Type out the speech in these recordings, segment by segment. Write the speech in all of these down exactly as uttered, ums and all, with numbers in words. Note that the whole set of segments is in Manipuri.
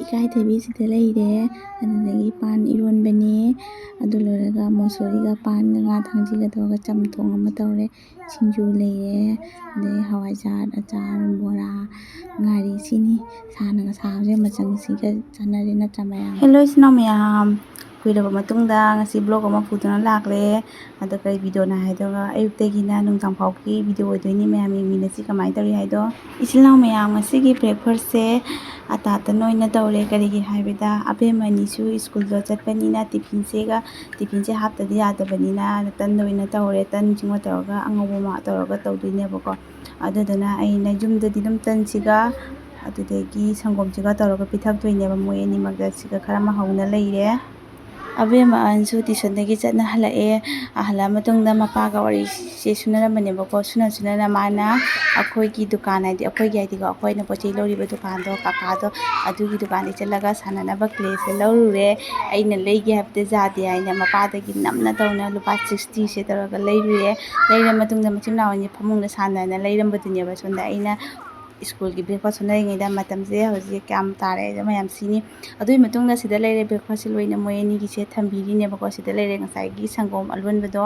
ꯏꯀꯥꯏꯊꯕꯤ ꯁꯤꯗ ꯂꯩꯔꯦ, ꯑꯗꯨꯗꯒꯤ ꯄꯥꯟ ꯏꯔꯣꯟꯕꯅꯦ, ꯑꯗꯨ ꯂꯣꯏꯔꯒ ꯃꯣꯁꯣꯔꯤꯒ ꯄꯥꯟꯒ ꯉꯥ ꯊꯥꯡꯖꯤꯒ ꯇꯧꯔꯒ ꯆꯝꯊꯣꯡ ꯑꯃ ꯇꯧꯔꯦ, ꯁꯤꯡꯖꯨ ꯂꯩꯔꯦ, ꯑꯗꯩ ꯍꯋꯥꯏꯖꯥꯔ, ꯑꯆꯥꯔ, ꯕꯣꯔꯥ, ꯉꯥꯔꯤ, ꯁꯤꯅꯤ꯫ ꯁꯥꯅꯒ ꯁꯥꯕꯁꯦ ꯃꯆꯪꯁꯤꯒ ꯆꯥꯟꯅꯔꯦ ꯅꯠꯇ꯭ꯔꯥ ꯃꯌꯥꯝ? Hello ꯏꯆꯤꯟ ꯏꯅꯥꯎ ꯃꯌꯥꯝ, ꯀꯨꯏꯔꯕ ꯃꯇꯨꯡꯗ ꯉꯁꯤ vlog ꯑꯃ ꯄꯨꯗꯨꯅ ꯂꯥꯛꯂꯦ꯫ ꯑꯗꯣ ꯀꯔꯤ videoꯅꯣ ꯍꯥꯏꯗꯣ, ꯑꯌꯨꯛꯇꯒꯤꯅ ꯅꯨꯡꯗꯥꯡ ꯐꯥꯎꯒꯤ video ꯑꯣꯏꯗꯣꯏꯅꯤ꯫ ꯃꯌꯥꯝ ꯌꯦꯡꯃꯤꯟꯅꯁꯤ ꯀꯃꯥꯏꯅ ꯇꯧꯔꯤ ꯍꯥꯏꯗꯣ꯫ ꯏꯆꯤꯜ ꯏꯅꯥꯎ ꯃꯌꯥꯝ, ꯉꯁꯤꯒꯤ breakfastꯁꯦ ꯑꯇꯥ ꯇꯟ ꯑꯣꯏꯅ ꯇꯧꯔꯦ꯫ ꯀꯔꯤꯒꯤ ꯍꯥꯏꯕꯗ ꯑꯕꯦꯝꯃ ꯑꯅꯤꯁꯨ ꯁ꯭ꯀꯨꯜꯗꯣ ꯆꯠꯄꯅꯤꯅ tiffinꯁꯦꯒ, tiffinꯁꯦ ꯍꯥꯞꯇꯗꯤ ꯌꯥꯗꯕꯅꯤꯅ ꯇꯟ ꯑꯣꯏꯅ ꯇꯧꯔꯦ꯫ ꯇꯟꯁꯤꯃ ꯇꯧꯔꯒ ꯑꯉꯧꯕ ꯑꯃ ꯇꯧꯔꯒ ꯇꯧꯗꯣꯏꯅꯦꯕꯀꯣ꯫ ꯑꯗꯨꯗꯨꯅ ꯑꯩꯅ ꯌꯨꯝꯗꯗꯤ ꯑꯗꯨꯝ ꯇꯟꯁꯤꯒ ꯑꯗꯨꯗꯒꯤ ꯁꯪꯒꯣꯝꯁꯤꯒ ꯇꯧꯔꯒ ꯄꯤꯊꯛꯇꯣꯏꯅꯦꯕ꯫ ꯃꯣꯏ ꯑꯅꯤꯃꯛꯇ ꯁꯤꯒ ꯈꯔ ꯑꯃ ꯍꯧꯅ ꯂꯩꯔꯦ꯫ ꯑꯕꯦꯝꯃ ꯑꯍꯟꯁꯨ tuitionꯗꯒꯤ ꯆꯠꯅ ꯍꯜꯂꯛꯑꯦ꯫ ꯍꯜꯂꯛꯑ ꯃꯇꯨꯡꯗ ꯃꯄꯥꯒ ꯋꯥꯔꯤꯁꯦ ꯁꯨꯅꯔꯝꯕꯅꯦꯕꯀꯣ꯫ ꯁꯨꯅ ꯁꯨꯅꯅ ꯃꯥꯅ ꯑꯩꯈꯣꯏꯒꯤ ꯗꯨꯀꯥꯟ, ꯍꯥꯏꯗꯤ ꯑꯩꯈꯣꯏꯒꯤ, ꯍꯥꯏꯗꯤꯀꯣ, ꯑꯩꯈꯣꯏꯅ ꯄꯣꯠ ꯆꯩ ꯂꯧꯔꯤꯕ ꯗꯨꯀꯥꯟꯗꯣ, ꯀꯀꯥꯗꯣ, ꯑꯗꯨꯒꯤ ꯗꯨꯀꯥꯟꯗ ꯆꯠꯂꯒ ꯁꯥꯟꯅꯅꯕ clayꯁꯦ ꯂꯧꯔꯨꯔꯦ꯫ ꯑꯩꯅ ꯂꯩꯒꯦ ꯍꯥꯏꯕꯗ ꯌꯥꯗꯦ ꯍꯥꯏꯅ ꯃꯄꯥꯗꯒꯤ ꯅꯝꯅ ꯇꯧꯅ ꯂꯨꯄꯥ sixtyꯁꯦ ꯇꯧꯔꯒ ꯂꯩꯔꯨꯔꯦ꯫ ꯂꯩꯔ ꯃꯇꯨꯡꯗ ꯃꯆꯤꯟ ꯃꯅꯥꯎ ꯑꯅꯤ ꯐꯃꯨꯡꯗ ꯁꯥꯟꯅꯅ ꯂꯩꯔꯝꯕꯗꯨꯅꯦꯕ꯫ ꯁꯣꯝꯗ ꯑꯩꯅ ꯁ꯭ꯀꯨꯜꯒꯤ breakfast ꯍꯣꯠꯅꯔꯤꯉꯩꯗ ꯃꯇꯝꯁꯦ ꯍꯧꯖꯤꯛ ꯀꯌꯥꯝ ꯇꯥꯔꯦ ꯍꯥꯏꯗꯣ ꯃꯌꯥꯝ ꯁꯤꯅꯤ꯫ ꯑꯗꯨꯒꯤ ꯃꯇꯨꯡꯗ ꯁꯤꯗ ꯂꯩꯔꯦ, breakfastꯁꯦ ꯂꯣꯏꯅ ꯃꯣꯏ ꯑꯅꯤꯒꯤꯁꯦ ꯊꯝꯕꯤꯔꯤꯅꯦꯕꯀꯣ꯫ ꯁꯤꯗ ꯂꯩꯔꯦ ꯉꯁꯥꯏꯒꯤ ꯁꯪꯒꯣꯝ ꯑꯂꯣꯟꯕꯗꯣ꯫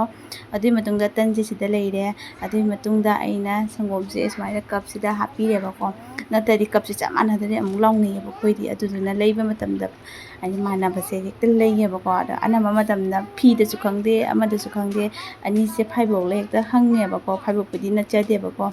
ꯑꯗꯨꯒꯤ ꯃꯇꯨꯡꯗ ꯇꯟꯁꯦ ꯁꯤꯗ ꯂꯩꯔꯦ꯫ ꯑꯗꯨꯒꯤ ꯃꯇꯨꯡꯗ ꯑꯩꯅ ꯁꯪꯒꯣꯝꯁꯦ ꯁꯨꯃꯥꯏꯅ cupꯁꯤꯗ ꯍꯥꯞꯄꯤꯔꯦꯕꯀꯣ꯫ ꯅꯠꯇ꯭ꯔꯗꯤ cupꯁꯦ ꯆꯞ ꯃꯥꯟꯅꯗꯅ ꯑꯃꯨꯛ ꯂꯥꯎꯅꯩꯌꯦꯕ ꯑꯩꯈꯣꯏꯗꯤ꯫ ꯑꯗꯨꯗꯨꯅ ꯂꯩꯕ ꯃꯇꯝꯗ ꯍꯥꯏꯗꯤ ꯃꯥꯟꯅꯕꯁꯦ ꯍꯦꯛꯇ ꯂꯩꯌꯦꯕꯀꯣ꯫ ꯑꯗꯣ ꯑꯅꯝꯕ ꯃꯇꯝꯗ ꯐꯤꯗꯁꯨ ꯈꯪꯗꯦ, ꯑꯃꯗꯁꯨ ꯈꯪꯗꯦ, ꯑꯅꯤꯁꯦ ꯐꯥꯏꯕꯣꯛꯂ ꯍꯦꯛꯇ ꯍꯪꯉꯦꯕꯀꯣ꯫ ꯐꯥꯏꯕꯣꯛꯄꯨꯗꯤ ꯅꯠꯆꯗꯦꯕꯀꯣ꯫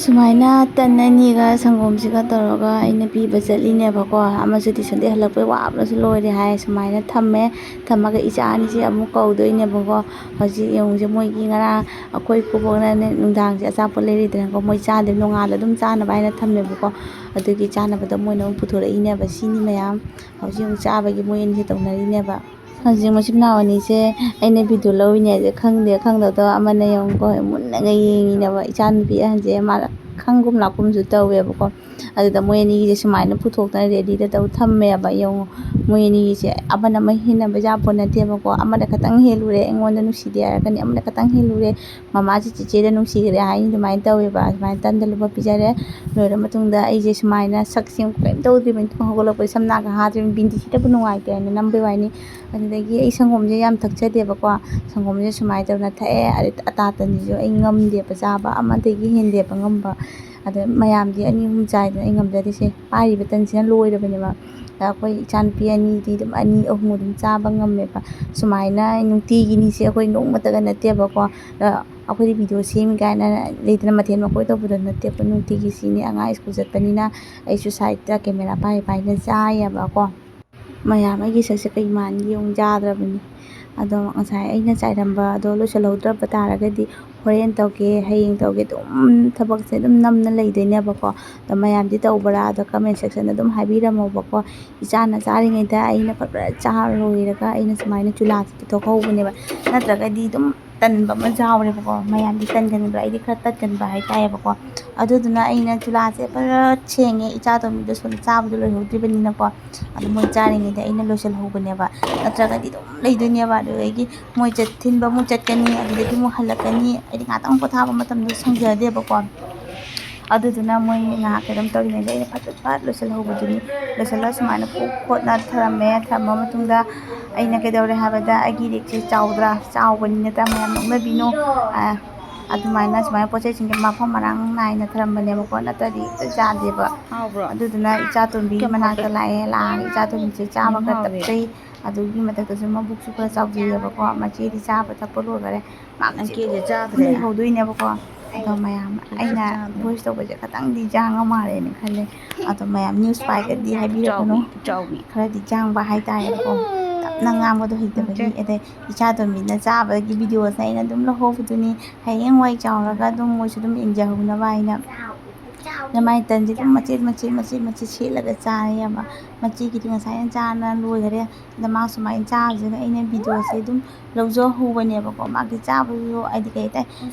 ꯁꯨꯃꯥꯏꯅ ꯇꯟ ꯑꯅꯤꯒ ꯁꯪꯒꯣꯝꯁꯤꯒ ꯇꯧꯔꯒ ꯑꯩꯅ ꯄꯤꯕ ꯆꯠꯂꯤꯅꯦꯕꯀꯣ꯫ ꯑꯃꯁꯨ tuitionꯗꯒꯤ ꯍꯜꯂꯛꯄꯩ ꯋꯥꯕꯅꯁꯨ ꯂꯣꯏꯔꯦ ꯍꯥꯏ꯫ ꯁꯨꯃꯥꯏꯅ ꯊꯝꯃꯦ꯫ ꯊꯝꯃꯒ ꯏꯆꯥ ꯑꯅꯤꯁꯦ ꯑꯃꯨꯛ ꯀꯧꯗꯣꯏꯅꯦꯕꯀꯣ꯫ ꯍꯧꯖꯤꯛ ꯌꯦꯡꯉꯨꯁꯦ, ꯃꯣꯏꯒꯤ ꯉꯔꯥꯡ ꯑꯩꯈꯣꯏ ꯀꯨꯕꯣꯛꯅꯅꯦ ꯅꯨꯡꯗꯥꯡꯁꯦ ꯑꯆꯥꯄꯣꯠ ꯂꯩꯔꯤꯗꯅꯀꯣ, ꯃꯣꯏ ꯆꯥꯗꯦ, ꯅꯣꯡꯉꯥꯜꯂ ꯑꯗꯨꯝ ꯆꯥꯅꯕ ꯍꯥꯏꯅ ꯊꯝꯃꯦꯕꯀꯣ꯫ ꯑꯗꯨꯒꯤ ꯆꯥꯅꯕꯗꯣ ꯃꯣꯏꯅ ꯑꯃꯨꯛ ꯄꯨꯊꯣꯔꯛꯏꯅꯦꯕ꯫ ꯁꯤꯅꯤ ꯃꯌꯥꯝ ꯍꯧꯖꯤꯛ ꯑꯃꯨꯛ ꯆꯥꯕꯒꯤ ꯃꯣꯏ ꯑꯅꯤꯁꯦ ꯇꯧꯅꯔꯤꯅꯦꯕ꯫ ꯍꯧꯖꯤꯛ ꯃꯆꯤꯟ ꯃꯅꯥꯎ ꯑꯅꯤꯁꯦ ꯑꯩꯅ video ꯂꯧꯔꯤꯅꯦꯁꯦ ꯈꯪꯗꯦ, ꯈꯪꯗꯕꯗꯣ ꯑꯃꯅ ꯌꯦꯡꯉꯨꯀꯣ, ꯃꯨꯟꯅꯒ ꯌꯦꯡꯉꯤꯅꯦꯕ꯫ ꯏꯆꯥꯅꯨꯄꯤ ꯑꯍꯟꯁꯦ ꯃꯥ ꯈꯪꯒꯨꯝ ꯂꯥꯛꯀꯨꯝꯁꯨ ꯇꯧꯋꯦꯕꯀꯣ꯫ ꯑꯗꯨꯗ ꯃꯣꯏ ꯑꯅꯤꯒꯤꯁꯦ ꯁꯨꯃꯥꯏꯅ ꯄꯨꯊꯣꯛꯇꯅ ꯔꯦꯗꯤꯗ ꯇꯧ ꯊꯝꯃꯦꯕ꯫ ꯌꯦꯡꯉꯣ, ꯃꯣꯏ ꯑꯅꯤꯒꯤꯁꯦ ꯑꯃꯅ ꯑꯃ ꯍꯦꯟꯅꯕ ꯌꯥꯄꯣꯠ ꯅꯠꯇꯦꯕꯀꯣ꯫ ꯑꯃꯅ ꯈꯇꯪ ꯍꯦꯜꯂꯨꯔꯦ ꯑꯩꯉꯣꯟꯗ ꯅꯨꯡꯁꯤꯗꯦ ꯍꯥꯏꯔꯛꯀꯅꯤ, ꯑꯃꯅ ꯈꯇꯪ ꯍꯦꯜꯂꯨꯔꯦ ꯃꯃꯥꯁꯦ ꯆꯦꯆꯦꯗ ꯅꯨꯡꯁꯤꯈ꯭ꯔꯦ ꯍꯥꯏꯅꯤ꯫ ꯑꯗꯨꯃꯥꯏꯅ ꯇꯧꯋꯦꯕ꯫ ꯑꯗꯨꯃꯥꯏꯅ ꯇꯟꯗ ꯂꯨꯄꯥ ꯄꯤꯖꯔꯦ꯫ ꯂꯣꯏꯔ ꯃꯇꯨꯡꯗ ꯑꯩꯁꯦ ꯁꯨꯃꯥꯏꯅ ꯁꯛꯁꯦ ꯀꯔꯤꯝ ꯇꯧꯗ꯭ꯔꯤꯕꯅꯤ, ꯇꯨꯝ ꯍꯧꯒꯠꯂꯛꯄꯗ ꯁꯝ ꯅꯥꯒ ꯍꯥꯠꯇ꯭ꯔꯤꯕꯅꯤ, ꯕꯤꯟꯗꯤ ꯁꯤꯠꯇꯕꯨ ꯅꯨꯡꯉꯥꯏꯇꯦ ꯍꯥꯏꯅ ꯅꯝꯕꯩ ꯋꯥꯅꯤ꯫ ꯑꯗꯨꯗꯒꯤ ꯑꯩ ꯁꯪꯒꯣꯝꯁꯦ ꯌꯥꯝ ꯊꯛꯆꯗꯦꯕꯀꯣ꯫ ꯁꯪꯒꯣꯝꯁꯦ ꯁꯨꯃꯥꯏꯅ ꯇꯧꯅ ꯊꯛꯑꯦ꯫ ꯑꯗꯩ ꯑꯇꯥ ꯇꯟꯁꯤꯁꯨ ꯑꯩ ꯉꯝꯗꯦꯕ ꯆꯥꯕ, ꯑꯃꯗꯒꯤ ꯍꯦꯟꯗꯦꯕ ꯉꯝꯕ꯫ ꯑꯗ ꯃꯌꯥꯝꯗꯤ ꯑꯅꯤ ꯑꯍꯨꯝ ꯆꯥꯏꯗꯅ ꯑꯩ ꯉꯝꯖꯗꯦꯁꯦ꯫ ꯄꯥꯏꯔꯤꯕ ꯇꯟꯁꯤꯅ ꯂꯣꯏꯔꯕꯅꯦꯕ꯫ ꯑꯗ ꯑꯩꯈꯣꯏ ꯏꯆꯥꯅꯨꯄꯤ ꯑꯅꯤꯗꯤ ꯑꯗꯨꯝ ꯑꯅꯤ ꯑꯍꯨꯝ ꯑꯗꯨꯝ ꯆꯥꯕ ꯉꯝꯃꯦꯕ꯫ ꯁꯨꯃꯥꯏꯅ ꯅꯨꯡꯇꯤꯒꯤꯅꯤꯁꯦ ꯑꯩꯈꯣꯏ ꯅꯣꯡꯃꯇꯒ ꯅꯠꯇꯦꯕꯀꯣ꯫ ꯑꯗ ꯑꯩꯈꯣꯏꯗꯤ ꯚꯤꯗꯤꯑꯣ ꯁꯦꯝꯃꯤ ꯀꯥꯏꯅ ꯂꯩꯗꯅ ꯃꯊꯦꯜ ꯃꯀꯣꯏ ꯇꯧꯕꯗꯣ ꯅꯠꯇꯦ꯫ ꯑꯩꯈꯣꯏ ꯅꯨꯡꯇꯤꯒꯤ ꯁꯤꯅꯤ꯫ ꯑꯉꯥꯡ ꯁ꯭ꯀꯨꯜ ꯆꯠꯄꯅꯤꯅ ꯑꯩꯁꯨ ꯁꯥꯏꯠꯇ ꯀꯦꯃꯦꯔꯥ ꯄꯥꯏ ꯄꯥꯏꯅ ꯆꯥꯏꯌꯦꯕꯀꯣ꯫ ꯃꯌꯥꯝ ꯑꯩꯒꯤ ꯁꯛꯁꯦ ꯀꯩ ꯃꯥꯟꯒꯦ ꯌꯦꯡꯉꯨ, ꯌꯥꯗ꯭ꯔꯕꯅꯤ꯫ ꯑꯗꯣ ꯉꯁꯥꯏ ꯑꯩꯅ ꯆꯥꯏꯔꯝꯕ ꯑꯗꯣ ꯂꯣꯏꯁꯤꯜꯍꯧꯗ꯭ꯔꯕ ꯇꯥꯔꯒꯗꯤ ꯍꯣꯔꯦꯟ ꯇꯧꯒꯦ, ꯍꯌꯦꯡ ꯇꯧꯒꯦ, ꯑꯗꯨꯝ ꯊꯕꯛꯁꯦ ꯑꯗꯨꯝ ꯅꯝꯅ ꯂꯩꯗꯣꯏꯅꯦꯕꯀꯣ꯫ ꯑꯗꯣ ꯃꯌꯥꯝꯗꯤ ꯇꯧꯕ꯭ꯔꯥ? ꯑꯗꯣ comment section ꯑꯗꯨꯝ ꯍꯥꯏꯕꯤꯔꯝꯃꯣꯕꯀꯣ꯫ ꯏꯆꯥꯅ ꯆꯥꯔꯤꯉꯩꯗ ꯑꯩꯅ ꯐꯠ ꯐꯠ ꯆꯥ ꯂꯣꯏꯔꯒ ꯑꯩꯅ ꯁꯨꯃꯥꯏꯅ ꯆꯨꯂꯥꯁꯦ ꯄꯨꯊꯣꯛꯍꯧꯕꯅꯦꯕ꯫ ꯅꯠꯇ꯭ꯔꯒꯗꯤ ꯑꯗꯨꯝ ꯇꯟꯕ ꯑꯃ ꯌꯥꯎꯔꯦꯕꯀꯣ꯫ ꯃꯌꯥꯝꯗꯤ ꯇꯟꯒꯟꯕ꯭ꯔꯥ? ꯑꯩꯗꯤ ꯈꯔ ꯇꯟꯒꯟꯕ ꯍꯥꯏꯇꯥꯔꯦꯕꯀꯣ꯫ ꯑꯗꯨꯗꯨꯅ ꯑꯩꯅ ꯆꯨꯂꯥꯁꯦ ꯐꯠ ꯐꯠ ꯁꯦꯡꯉꯦ꯫ ꯏꯆꯥ ꯑꯇꯣꯝꯕꯤꯗꯣ ꯁꯣꯝꯗ ꯆꯥꯕꯗꯣ ꯂꯣꯏꯍꯧꯗ꯭ꯔꯤꯕꯅꯤꯅꯀꯣ꯫ ꯑꯗꯨ ꯃꯣꯏ ꯆꯥꯔꯤꯉꯩꯗ ꯑꯩꯅ ꯂꯣꯏꯁꯤꯜꯍꯧꯕꯅꯦꯕ꯫ ꯅꯠꯇ꯭ꯔꯒꯗꯤ ꯑꯗꯨꯝ ꯂꯩꯗꯣꯏꯅꯦꯕ꯫ ꯑꯗꯨꯗꯒꯤ ꯃꯣꯏ ꯆꯠ-, ꯊꯤꯟꯕ ꯑꯃꯨꯛ ꯆꯠꯀꯅꯤ, ꯑꯗꯨꯗꯒꯤ ꯑꯃꯨꯛ ꯍꯜꯂꯛꯀꯅꯤ꯫ ꯑꯩꯗꯤ ꯉꯥꯛꯇꯪ ꯄꯣꯊꯥꯕ ꯃꯇꯝꯗꯣ ꯁꯪꯖꯗꯦꯕꯀꯣ꯫ ꯑꯗꯨꯗꯨꯅ ꯃꯣꯏ ꯉꯥꯏꯍꯥꯛ ꯀꯩꯅꯣꯝ ꯇꯧꯔꯤꯉꯩꯗ ꯑꯩꯅ ꯐꯠ ꯐꯠ ꯐꯠ ꯂꯣꯏꯁꯤꯜꯍꯧꯕꯗꯨꯅꯤ꯫ ꯂꯣꯏꯁꯤꯜꯂꯒ ꯁꯨꯃꯥꯏꯅ ꯀꯣꯛ ꯈꯣꯠꯅ ꯊꯝꯃꯦ꯫ ꯊꯝꯃ ꯃꯇꯨꯡꯗ ꯑꯩꯅ ꯀꯩꯗꯧꯔꯦ ꯍꯥꯏꯕꯗ, ꯑꯩꯒꯤ ꯔꯦꯛꯁꯦ ꯆꯥꯎꯗ꯭ꯔꯥ? ꯆꯥꯎꯕꯅꯤꯅ ꯃꯌꯥꯝ ꯅꯣꯛꯅꯕꯤꯅꯨ꯫ ꯑ, ꯑꯗꯨꯃꯥꯏꯅ ꯁꯨꯃꯥꯏꯅ ꯄꯣꯠ ꯆꯩꯁꯤꯡꯁꯦ ꯃꯐꯝ ꯃꯔꯥꯡ ꯅꯥꯏꯅ ꯊꯝꯕꯅꯦꯕꯀꯣ, ꯅꯠꯇ꯭ꯔꯗꯤ ꯍꯦꯛꯇ ꯌꯥꯗꯦꯕ꯫ ꯍꯥꯎꯕ꯭ꯔꯣ? ꯑꯗꯨꯗꯨꯅ ꯏꯆꯥ ꯇꯣꯝꯕꯤ ꯀꯌꯥꯝ ꯃꯅꯥꯛꯇ ꯍꯥꯞꯄꯦ? ꯂꯥꯛꯑꯦ꯫ ꯂꯥꯛꯑꯒ ꯏꯆꯥ ꯇꯣꯝꯕꯤꯁꯦ ꯆꯥꯕ ꯌꯥꯝ ꯈꯔ ꯍꯥꯎꯋꯦ꯫ ꯇꯞꯆꯩ꯫ ꯑꯗꯨꯒꯤ ꯃꯊꯛꯇꯁꯨ ꯃꯕꯨꯛꯁꯨ ꯈꯔ ꯆꯥꯎꯖꯩꯌꯦꯕꯀꯣ꯫ ꯃꯆꯦꯗꯤ ꯆꯥꯕ ꯊꯛꯄ ꯂꯣꯏꯈꯔꯦ꯫ ꯃꯥ ꯅꯪ ꯃꯆꯦ ꯀꯦꯛꯁꯦ ꯑꯗꯨꯝ ꯆꯥꯗ꯭ꯔꯦ? ꯂꯩꯍꯧꯗꯣꯏꯅꯦꯕꯀꯣ꯫ ꯑꯗꯣ ꯃꯌꯥꯝ ꯀꯦꯛꯁꯦ ꯑꯩꯅ ꯆꯥꯗ꯭ꯔꯦ꯫ Voice ꯇꯧꯕꯁꯦ ꯈꯇꯪꯗꯤ ꯌꯥꯡꯉ ꯃꯥꯜꯂꯦꯅ ꯈꯜꯂꯦ꯫ ꯑꯗꯣ ꯃꯌꯥꯝ news ꯄꯥꯏꯒꯗꯤ ꯍꯥꯏꯕꯤꯔꯛꯀꯅꯨ꯫ ꯆꯥꯎꯕꯤ, ꯆꯥꯎꯕꯤ꯫ ꯈꯔꯗꯤ ꯌꯥꯡꯕ ꯍꯥꯏꯇꯥꯔꯦꯀꯣ꯫ ꯇꯞꯅ ꯉꯥꯡꯕꯗꯣ ꯍꯩꯇꯕꯒꯤ꯫ ꯅꯠꯇꯦ꯫ ꯑꯗꯩ ꯏꯆꯥ ꯇꯣꯝꯕꯤꯅ ꯆꯥꯕꯒꯤ videoꯁꯦ ꯑꯩꯅ ꯑꯗꯨꯝ ꯂꯧꯍꯧꯕꯗꯨꯅꯤ꯫ ꯍꯌꯦꯡꯋꯥꯏ ꯆꯥꯎꯔꯒ ꯑꯗꯨꯝ ꯃꯣꯏꯁꯨ ꯑꯗꯨꯝ ꯌꯦꯡꯖꯍꯧꯅꯕ ꯍꯥꯏꯅ꯫ ꯃꯥꯏ ꯇꯟꯁꯦ ꯑꯗꯨꯝ ꯃꯆꯦꯠ ꯃꯆꯦꯠ ꯃꯆꯦꯠ ꯃꯆꯦꯠ ꯁꯦꯠꯂꯒ ꯆꯥꯏꯌꯦꯕ꯫ ꯃꯆꯦꯒꯤꯗꯤ ꯉꯁꯥꯏꯅ ꯆꯥꯅ ꯂꯣꯏꯈꯔꯦ꯫ ꯑꯗ ꯃꯥ ꯁꯨꯃꯥꯏꯅ ꯆꯥꯕꯁꯤꯅ ꯑꯩꯅ ꯚꯤꯗꯤꯑꯣꯁꯦ ꯑꯗꯨꯝ ꯂꯧꯖꯍꯧꯕꯅꯦꯕꯀꯣ꯫ ꯃꯥꯒꯤ ꯆꯥꯕꯁꯨ ꯍꯥꯏꯗꯤ ꯀꯩ ꯍꯥꯏꯇꯥꯔꯦ,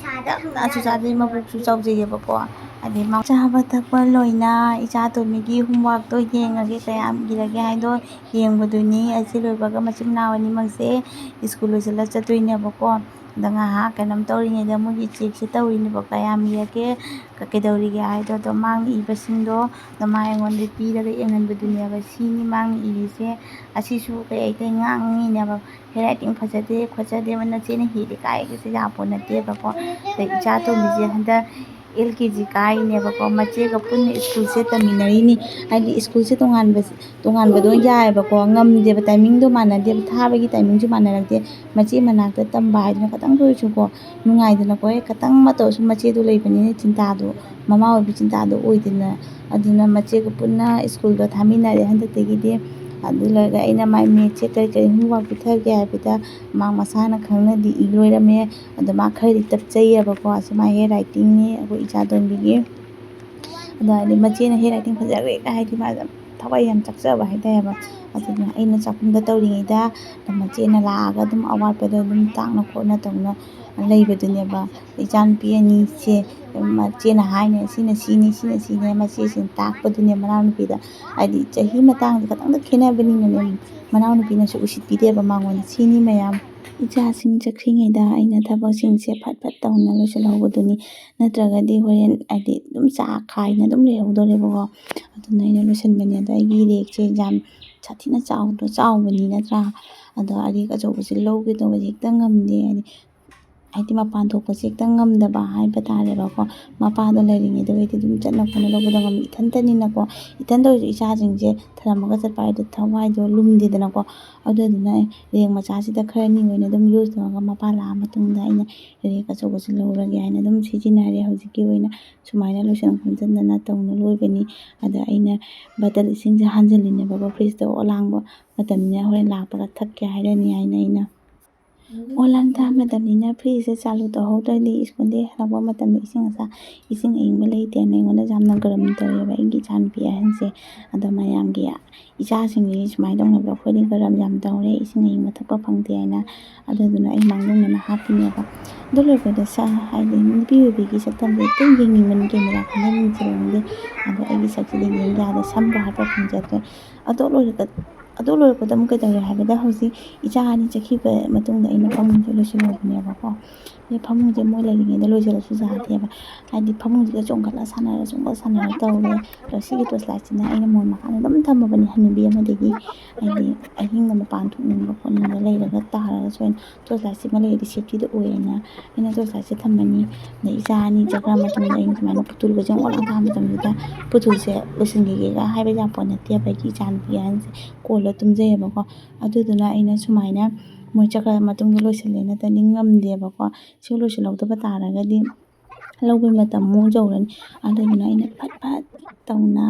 ꯇꯞꯅꯁꯨ ꯆꯥꯗꯦ, ꯃꯕꯨꯛꯁꯨ ꯆꯥꯎꯖꯩꯌꯦꯕꯀꯣ꯫ ꯍꯥꯏꯗꯤ ꯃꯥ ꯆꯥꯕ ꯊꯛꯄ ꯂꯣꯏꯅ ꯏꯆꯥ ꯑꯇꯣꯝꯕꯤꯒꯤ ꯍꯣꯝꯋꯥꯔꯛꯇꯣ ꯌꯦꯡꯉꯒꯦ, ꯀꯌꯥꯝ ꯏꯔꯒꯦ ꯍꯥꯏꯗꯣ ꯌꯦꯡꯕꯗꯨꯅꯤ꯫ ꯑꯁꯤ ꯂꯣꯏꯕꯒ ꯃꯆꯤꯟ ꯃꯅꯥꯎ ꯑꯅꯤꯃꯛꯁꯦ ꯁ꯭ꯀꯨꯜ ꯂꯣꯏꯁꯤꯜꯂ ꯆꯠꯇꯣꯏꯅꯦꯕꯀꯣ꯫ ꯑꯗ ꯉꯥꯏꯍꯥꯛ ꯀꯩꯅꯣꯝ ꯇꯧꯔꯤꯉꯩꯗ ꯃꯣꯏꯒꯤ ꯆꯦꯛꯁꯦ ꯇꯧꯔꯤꯅꯦꯕ, ꯀꯌꯥꯝ ꯏꯔꯒꯦ, ꯀ-, ꯀꯩꯗꯧꯔꯤꯒꯦ ꯍꯥꯏꯗꯣ꯫ ꯑꯗꯣ ꯃꯥꯅ ꯏꯕꯁꯤꯡꯗꯣ ꯑꯗꯣ ꯃꯥ ꯑꯩꯉꯣꯟꯗ ꯄꯤꯔꯒ ꯌꯦꯡꯍꯟꯕꯗꯨꯅꯦꯕ꯫ ꯁꯤꯅꯤ ꯃꯥꯅ ꯏꯔꯤꯁꯦ꯫ ꯑꯁꯤꯁꯨ ꯀꯩ ꯍꯥꯏꯇꯥꯔꯦ, ꯉꯥꯡꯉꯤꯅꯦꯕ, "ꯍꯦꯟ ꯔꯥꯏꯇꯤꯡ ꯐꯖꯗꯦ ꯈꯣꯠꯆꯗꯦ, ꯅꯆꯦꯅ ꯍꯦꯜꯂꯤ ꯀꯥꯏꯒꯁꯦ ꯌꯥꯄꯣꯠ ꯅꯠꯇꯦꯕꯀꯣ"꯫ ꯑꯗꯩ ꯏꯆꯥ ꯑꯇꯣꯝꯕꯤꯁꯦ ꯍꯟꯗꯛ ꯑꯦꯜ ꯀꯦ ꯖꯤ ꯀꯥꯏꯅꯦꯕꯀꯣ꯫ ꯃꯆꯦꯒ ꯄꯨꯟꯅ ꯁ꯭ꯀꯨꯜꯁꯦ ꯇꯝꯃꯤꯟꯅꯔꯤꯅꯤ꯫ ꯍꯥꯏꯗꯤ ꯁ꯭ꯀꯨꯜꯁꯦ ꯇꯣꯉꯥꯟꯕ, ꯇꯣꯉꯥꯟꯕꯗꯣ ꯌꯥꯏꯑꯕꯀꯣ꯫ ꯉꯝꯗꯦꯕ, ꯇꯥꯏꯃꯤꯡꯗꯣ ꯃꯥꯟꯅꯗꯦꯕ, ꯊꯥꯕꯒꯤ ꯇꯥꯏꯃꯤꯡꯁꯨ ꯃꯥꯟꯅꯔꯛꯇꯦ꯫ ꯃꯆꯦ ꯃꯅꯥꯛꯇ ꯇꯝꯕ ꯍꯥꯏꯗꯨꯅ ꯈꯇꯪꯗ ꯑꯣꯏꯔꯁꯨꯀꯣ ꯅꯨꯡꯉꯥꯏꯗꯅꯀꯣ꯫ ꯍꯦꯛ ꯈꯇꯪ ꯑꯃ ꯇꯧꯔꯁꯨ ꯃꯆꯦꯗꯣ ꯂꯩꯕꯅꯤꯅ ꯆꯤꯟꯇꯥꯗꯣ, ꯃꯃꯥ ꯑꯣꯏꯕ ꯆꯤꯟꯇꯥꯗꯣ ꯑꯣꯏꯗꯅ꯫ ꯑꯗꯨꯅ ꯃꯆꯦꯒ ꯄꯨꯟꯅ ꯁ꯭ꯀꯨꯜꯗꯣ ꯊꯥꯃꯤꯟꯅꯔꯦ ꯍꯟꯗꯛꯇꯒꯤꯗꯤ꯫ ꯑꯗꯨ ꯂꯣꯏꯔꯒ ꯑꯩꯅ ꯃꯥꯏ ꯃꯦꯠꯁꯦ ꯀꯔꯤ ꯀꯔꯤ ꯍꯣꯝꯋꯥꯔꯛ ꯄꯤꯊꯒꯦ ꯍꯥꯏꯕꯗ ꯃꯥ ꯃꯁꯥꯅ ꯈꯪꯅꯗꯤ ꯏ ꯂꯣꯏꯔꯝꯃꯦ꯫ ꯑꯗꯣ ꯃꯥ ꯈꯔꯗꯤ ꯇꯞꯆꯩꯌꯦꯕꯀꯣ꯫ ꯑꯁꯤ ꯃꯥ ꯍꯦꯟ ꯔꯥꯏꯇꯤꯡꯅꯤ ꯑꯩꯈꯣꯏ ꯏꯆꯥ ꯑꯇꯣꯝꯕꯤꯒꯤ꯫ ꯑꯗ ꯍꯥꯏꯗꯤ ꯃꯆꯦꯅ ꯍꯦꯟ ꯔꯥꯏꯇꯤꯡ ꯐꯖꯈ꯭ꯔꯦꯒ ꯍꯥꯏꯗꯤ ꯃꯥ ꯌꯥꯝ ꯊꯋꯥꯏ ꯌꯥꯝ ꯆꯥꯛꯆꯕ ꯍꯥꯏꯇꯥꯔꯦꯕ꯫ ꯑꯗꯨꯅ ꯑꯩꯅ ꯆꯥꯛꯈꯨꯝꯗ ꯇꯧꯔꯤꯉꯩꯗ ꯃꯆꯦꯅ ꯂꯥꯛꯑꯒ ꯑꯗꯨꯝ ꯑꯋꯥꯠꯄꯗꯣ ꯑꯗꯨꯝ ꯇꯥꯛꯅ ꯈꯣꯠꯅ ꯇꯧꯅ ꯂꯩꯕꯗꯨꯅꯦꯕ꯫ ꯏꯆꯥꯅꯨꯄꯤ ꯑꯅꯤꯁꯦ ꯃꯆꯦꯅ ꯍꯥꯏꯅꯦ, "ꯁꯤꯅ ꯁꯤꯅꯤ, ꯁꯤꯅ ꯁꯤꯅꯤ", ꯃꯆꯦꯁꯤꯅ ꯇꯥꯛꯄꯗꯨꯅꯦ ꯃꯅꯥꯎꯅꯨꯄꯤꯗ꯫ ꯍꯥꯏꯗꯤ ꯆꯍꯤ ꯃꯇꯥꯡꯁꯦ ꯈꯇꯪꯗ ꯈꯦꯠꯅꯕꯅꯤꯅꯅꯦ, ꯃꯅꯥꯎꯅꯨꯄꯤꯅꯁꯨ ꯎꯁꯤꯠꯄꯤꯗꯦꯕ ꯃꯉꯣꯟꯗ꯫ ꯁꯤꯅꯤ ꯃꯌꯥꯝ꯫ ꯏꯆꯥꯁꯤꯡ ꯆꯠꯈ꯭ꯔꯤꯉꯩꯗ ꯑꯩꯅ ꯊꯕꯛꯁꯤꯡꯁꯦ ꯐꯠ ꯐꯠ ꯇꯧꯅ ꯂꯣꯏꯁꯤꯜꯍꯧꯕꯗꯨꯅꯤ꯫ ꯅꯠꯇ꯭ꯔꯒꯗꯤ ꯍꯣꯔꯦꯟ ꯍꯥꯏꯗꯤ ꯑꯗꯨꯝ ꯆꯥꯛ ꯈꯥꯏꯅ ꯑꯗꯨꯝ ꯂꯩꯍꯧꯗꯣꯔꯦꯕꯀꯣ꯫ ꯑꯗꯨꯅ ꯑꯩꯅ ꯂꯣꯏꯁꯤꯟꯕꯅꯦ꯫ ꯑꯗꯣ ꯑꯩꯒꯤ ꯔꯦꯛꯁꯦ ꯌꯥꯝ ꯁꯥꯊꯤꯅ ꯆꯥꯎꯗ꯭ꯔꯣ, ꯆꯥꯎꯕꯅꯤ ꯅꯠꯇ꯭ꯔꯥ? ꯑꯗꯣ ꯑꯔꯦꯛ ꯑꯆꯧꯕꯁꯦ ꯂꯧꯒꯦ ꯇꯧꯕꯁꯦ ꯍꯦꯛꯇ ꯉꯝꯗꯦ꯫ ꯍꯥꯏꯗꯤ, ꯍꯥꯏꯗꯤ ꯃꯄꯥꯟ ꯊꯣꯛꯄꯁꯦ ꯍꯦꯛꯇ ꯉꯝꯗꯕ ꯍꯥꯏꯕ ꯇꯥꯔꯦꯕꯀꯣ꯫ ꯃꯄꯥꯗꯣ ꯂꯩꯔꯤꯉꯩꯗ ꯑꯣꯏꯗꯤ ꯑꯗꯨꯝ ꯆꯠꯅ ꯈꯣꯠꯅ ꯂꯧꯕꯗꯣ ꯉꯝꯃꯤ꯫ ꯏꯊꯟꯇꯅꯤꯅꯀꯣ, ꯏꯊꯟꯇ ꯑꯣꯏꯔꯁꯨ ꯏꯆꯥꯁꯤꯡꯁꯦ ꯊꯅꯝꯃꯒ ꯆꯠꯄ ꯍꯥꯏꯗꯣ ꯊꯋꯥꯏꯗꯣ ꯂꯨꯝꯗꯦꯗꯅꯀꯣ꯫ ꯑꯗꯨꯗꯨꯅ ꯔꯦꯛ ꯃꯆꯥꯁꯤꯗ ꯈꯔꯅꯤ ꯑꯣꯏꯅ ꯑꯗꯨꯝ ꯌꯨꯁ ꯇꯧꯔꯒ ꯃꯄꯥ ꯂꯥꯛꯑ ꯃꯇꯨꯡꯗ ꯑꯩꯅ ꯔꯦꯛ ꯑꯆꯧꯕꯁꯦ ꯂꯧꯔꯒꯦ ꯍꯥꯏꯅ ꯑꯗꯨꯝ ꯁꯤꯖꯤꯟꯅꯔꯦ꯫ ꯍꯧꯖꯤꯛꯀꯤ ꯑꯣꯏꯅ ꯁꯨꯃꯥꯏꯅ ꯂꯣꯏꯁꯤꯟ ꯈꯣꯝꯖꯤꯟꯗꯅ ꯇꯧꯅ ꯂꯣꯏꯕꯅꯤ꯫ ꯑꯗ ꯑꯩꯅ ꯕꯇꯜ ꯏꯁꯤꯡꯁꯦ ꯍꯥꯟꯖꯤꯜꯂꯤꯅꯦꯕꯀꯣ ꯐ꯭ꯔꯤꯖꯇ, ꯑꯣꯂꯥꯡꯕ ꯃꯇꯝꯅꯤꯅ ꯍꯣꯔꯦꯟ ꯂꯥꯛꯄꯒ ꯊꯛꯀꯦ ꯍꯥꯏꯔꯅꯤ ꯍꯥꯏꯅ ꯑꯩꯅ꯫ ꯑꯣꯟꯂꯥꯏꯟ ꯊꯥ ꯃꯇꯝꯅꯤꯅ ꯐ꯭ꯔꯤꯖꯁꯦ ꯆꯥꯂꯨ ꯇꯧꯍꯧꯗ꯭ꯔꯗꯤ ꯁ꯭ꯀꯨꯜꯗꯒꯤ ꯍꯜꯂꯛꯄ ꯃꯇꯝꯗ ꯏꯁꯤꯡ ꯑꯁꯥ ꯏꯁꯤꯡ ꯑꯏꯪꯕ ꯂꯩꯇꯦꯅ ꯑꯩꯉꯣꯟꯗ ꯌꯥꯝꯅ ꯒꯔꯝ ꯇꯧꯋꯦꯕ ꯑꯩꯒꯤ ꯏꯆꯥꯅꯨꯄꯤ ꯑꯍꯟꯁꯦ꯫ ꯑꯗꯣ ꯃꯌꯥꯝꯒꯤ ꯏꯆꯥꯁꯤꯡꯁꯤ ꯁꯨꯃꯥꯏꯅ ꯇꯧꯅꯕꯗꯣ ꯑꯩꯈꯣꯏꯗꯤ ꯒꯔꯝ ꯌꯥꯝ ꯇꯧꯔꯦ, ꯏꯁꯤꯡ ꯑꯏꯪꯕ ꯊꯛꯄ ꯐꯪꯗꯦ ꯍꯥꯏꯅ꯫ ꯑꯗꯨꯗꯨꯅ ꯑꯩ ꯃꯥꯡꯖꯧꯅꯅ ꯍꯥꯞꯄꯤꯅꯦꯕ꯫ ꯑꯗꯨ ꯂꯣꯏꯔꯛꯄꯗ ꯁ ꯍꯥꯏꯗꯤ ꯅꯨꯄꯤ ꯑꯣꯏꯕꯤꯒꯤ ꯁꯛꯇꯝꯁꯦ ꯑꯗꯨꯝ ꯌꯦꯡꯅꯤꯡꯕꯅꯤ, ꯀꯦꯃꯦꯔꯥ ꯈꯪꯗꯦ ꯃꯤꯡꯁꯦꯜ ꯈꯪꯗꯦ꯫ ꯑꯗꯣ ꯑꯩꯒꯤ ꯁꯛꯁꯤꯗꯤ ꯌꯦꯡ ꯌꯥꯗꯦ, ꯁꯝꯕꯨ ꯍꯥꯠꯄ ꯐꯪꯖꯗ꯭ꯔꯦ꯫ ꯑꯗꯨ ꯂꯣꯏꯔꯛꯄ ꯑꯗꯨ ꯂꯣꯏꯔꯛꯄꯗ ꯑꯃꯨꯛ ꯀꯩꯗꯧꯔꯦ ꯍꯥꯏꯕꯗ, ꯍꯧꯖꯤꯛ ꯏꯆꯥ ꯑꯅꯤ ꯆꯠꯈꯤꯕ ꯃꯇꯨꯡꯗ ꯑꯩꯅ ꯐꯃꯨꯡꯁꯦ ꯂꯣꯏꯁꯤꯜꯍꯧꯕꯅꯦꯕꯀꯣ꯫ ꯑꯗꯩ ꯐꯃꯨꯡꯁꯦ ꯃꯣꯏ ꯂꯩꯔꯤꯉꯩꯗ ꯂꯣꯏꯁꯤꯜꯂꯁꯨ ꯌꯥꯗꯦꯕ꯫ ꯍꯥꯏꯗꯤ ꯐꯃꯨꯡꯁꯤꯗ ꯆꯣꯡꯈꯠꯂ ꯁꯥꯟꯅꯔ ꯆꯣꯡꯈꯠ ꯁꯥꯟꯅꯔ ꯇꯧꯔꯦ꯫ ꯑꯗꯣ ꯁꯤꯒꯤ ꯇꯣꯔꯆ ꯂꯥꯏꯠꯁꯤꯅ ꯑꯩꯅ ꯃꯣꯟ ꯃꯈꯥꯗ ꯑꯗꯨꯝ ꯊꯝꯃꯕꯅꯤ ꯍꯅꯨꯕꯤ ꯑꯃꯗꯒꯤ꯫ ꯍꯥꯏꯗꯤ ꯑꯍꯤꯡꯗ ꯃꯄꯥꯟ ꯊꯣꯛꯅꯤꯡꯕ ꯈꯣꯠꯅꯤꯡꯕ ꯂꯩꯔꯒ ꯇꯥꯔꯒꯁꯨ ꯑꯩꯅ ꯇꯣꯔꯆ ꯂꯥꯏꯠꯁꯤꯃ ꯂꯩꯔꯗꯤ ꯁꯦꯐꯇꯤꯗꯣ ꯑꯣꯏꯌꯦꯅ ꯑꯩꯅ ꯇꯣꯔꯆ ꯂꯥꯏꯠꯁꯦ ꯊꯝꯃꯅꯤ꯫ ꯑꯗꯩ ꯏꯆꯥ ꯑꯅꯤ ꯆꯠꯈ꯭ꯔ ꯃꯇꯨꯡꯗ ꯑꯩꯅ ꯁꯨꯃꯥꯏꯅ ꯄꯨꯇꯨꯜꯒꯁꯦ ꯑꯣꯠꯂ ꯊꯥꯕ ꯃꯇꯝꯁꯤꯗ ꯄꯨꯇꯨꯜꯁꯦ ꯂꯣꯏꯁꯤꯟꯈꯤꯒꯦꯒ ꯍꯥꯏꯕ ꯌꯥꯄꯣꯠ ꯅꯠꯇꯦꯕ꯫ ꯑꯩꯒꯤ ꯏꯆꯥꯅꯨꯄꯤ ꯑꯍꯟꯁꯦ ꯀꯣꯜꯂ ꯇꯨꯝꯖꯩꯌꯦꯕꯀꯣ꯫ ꯑꯗꯨꯗꯨꯅ ꯑꯩꯅ ꯁꯨꯃꯥꯏꯅ ꯃꯣꯏ ꯆꯠꯈ꯭ꯔ ꯃꯇꯨꯡꯗ ꯂꯣꯏꯁꯤꯜꯂꯦ ꯅꯠꯇ꯭ꯔꯗꯤ ꯉꯝꯗꯦꯕꯀꯣ꯫ ꯁꯤ ꯂꯣꯏꯁꯤꯜꯍꯧꯗꯕ ꯇꯥꯔꯒꯗꯤ ꯂꯧꯕꯩ ꯃꯇꯝ ꯑꯃꯨꯛ ꯌꯧꯔꯅꯤ꯫ ꯑꯗꯨꯗꯨꯅ ꯑꯩꯅ ꯐꯠ ꯐꯠ ꯇꯧꯅ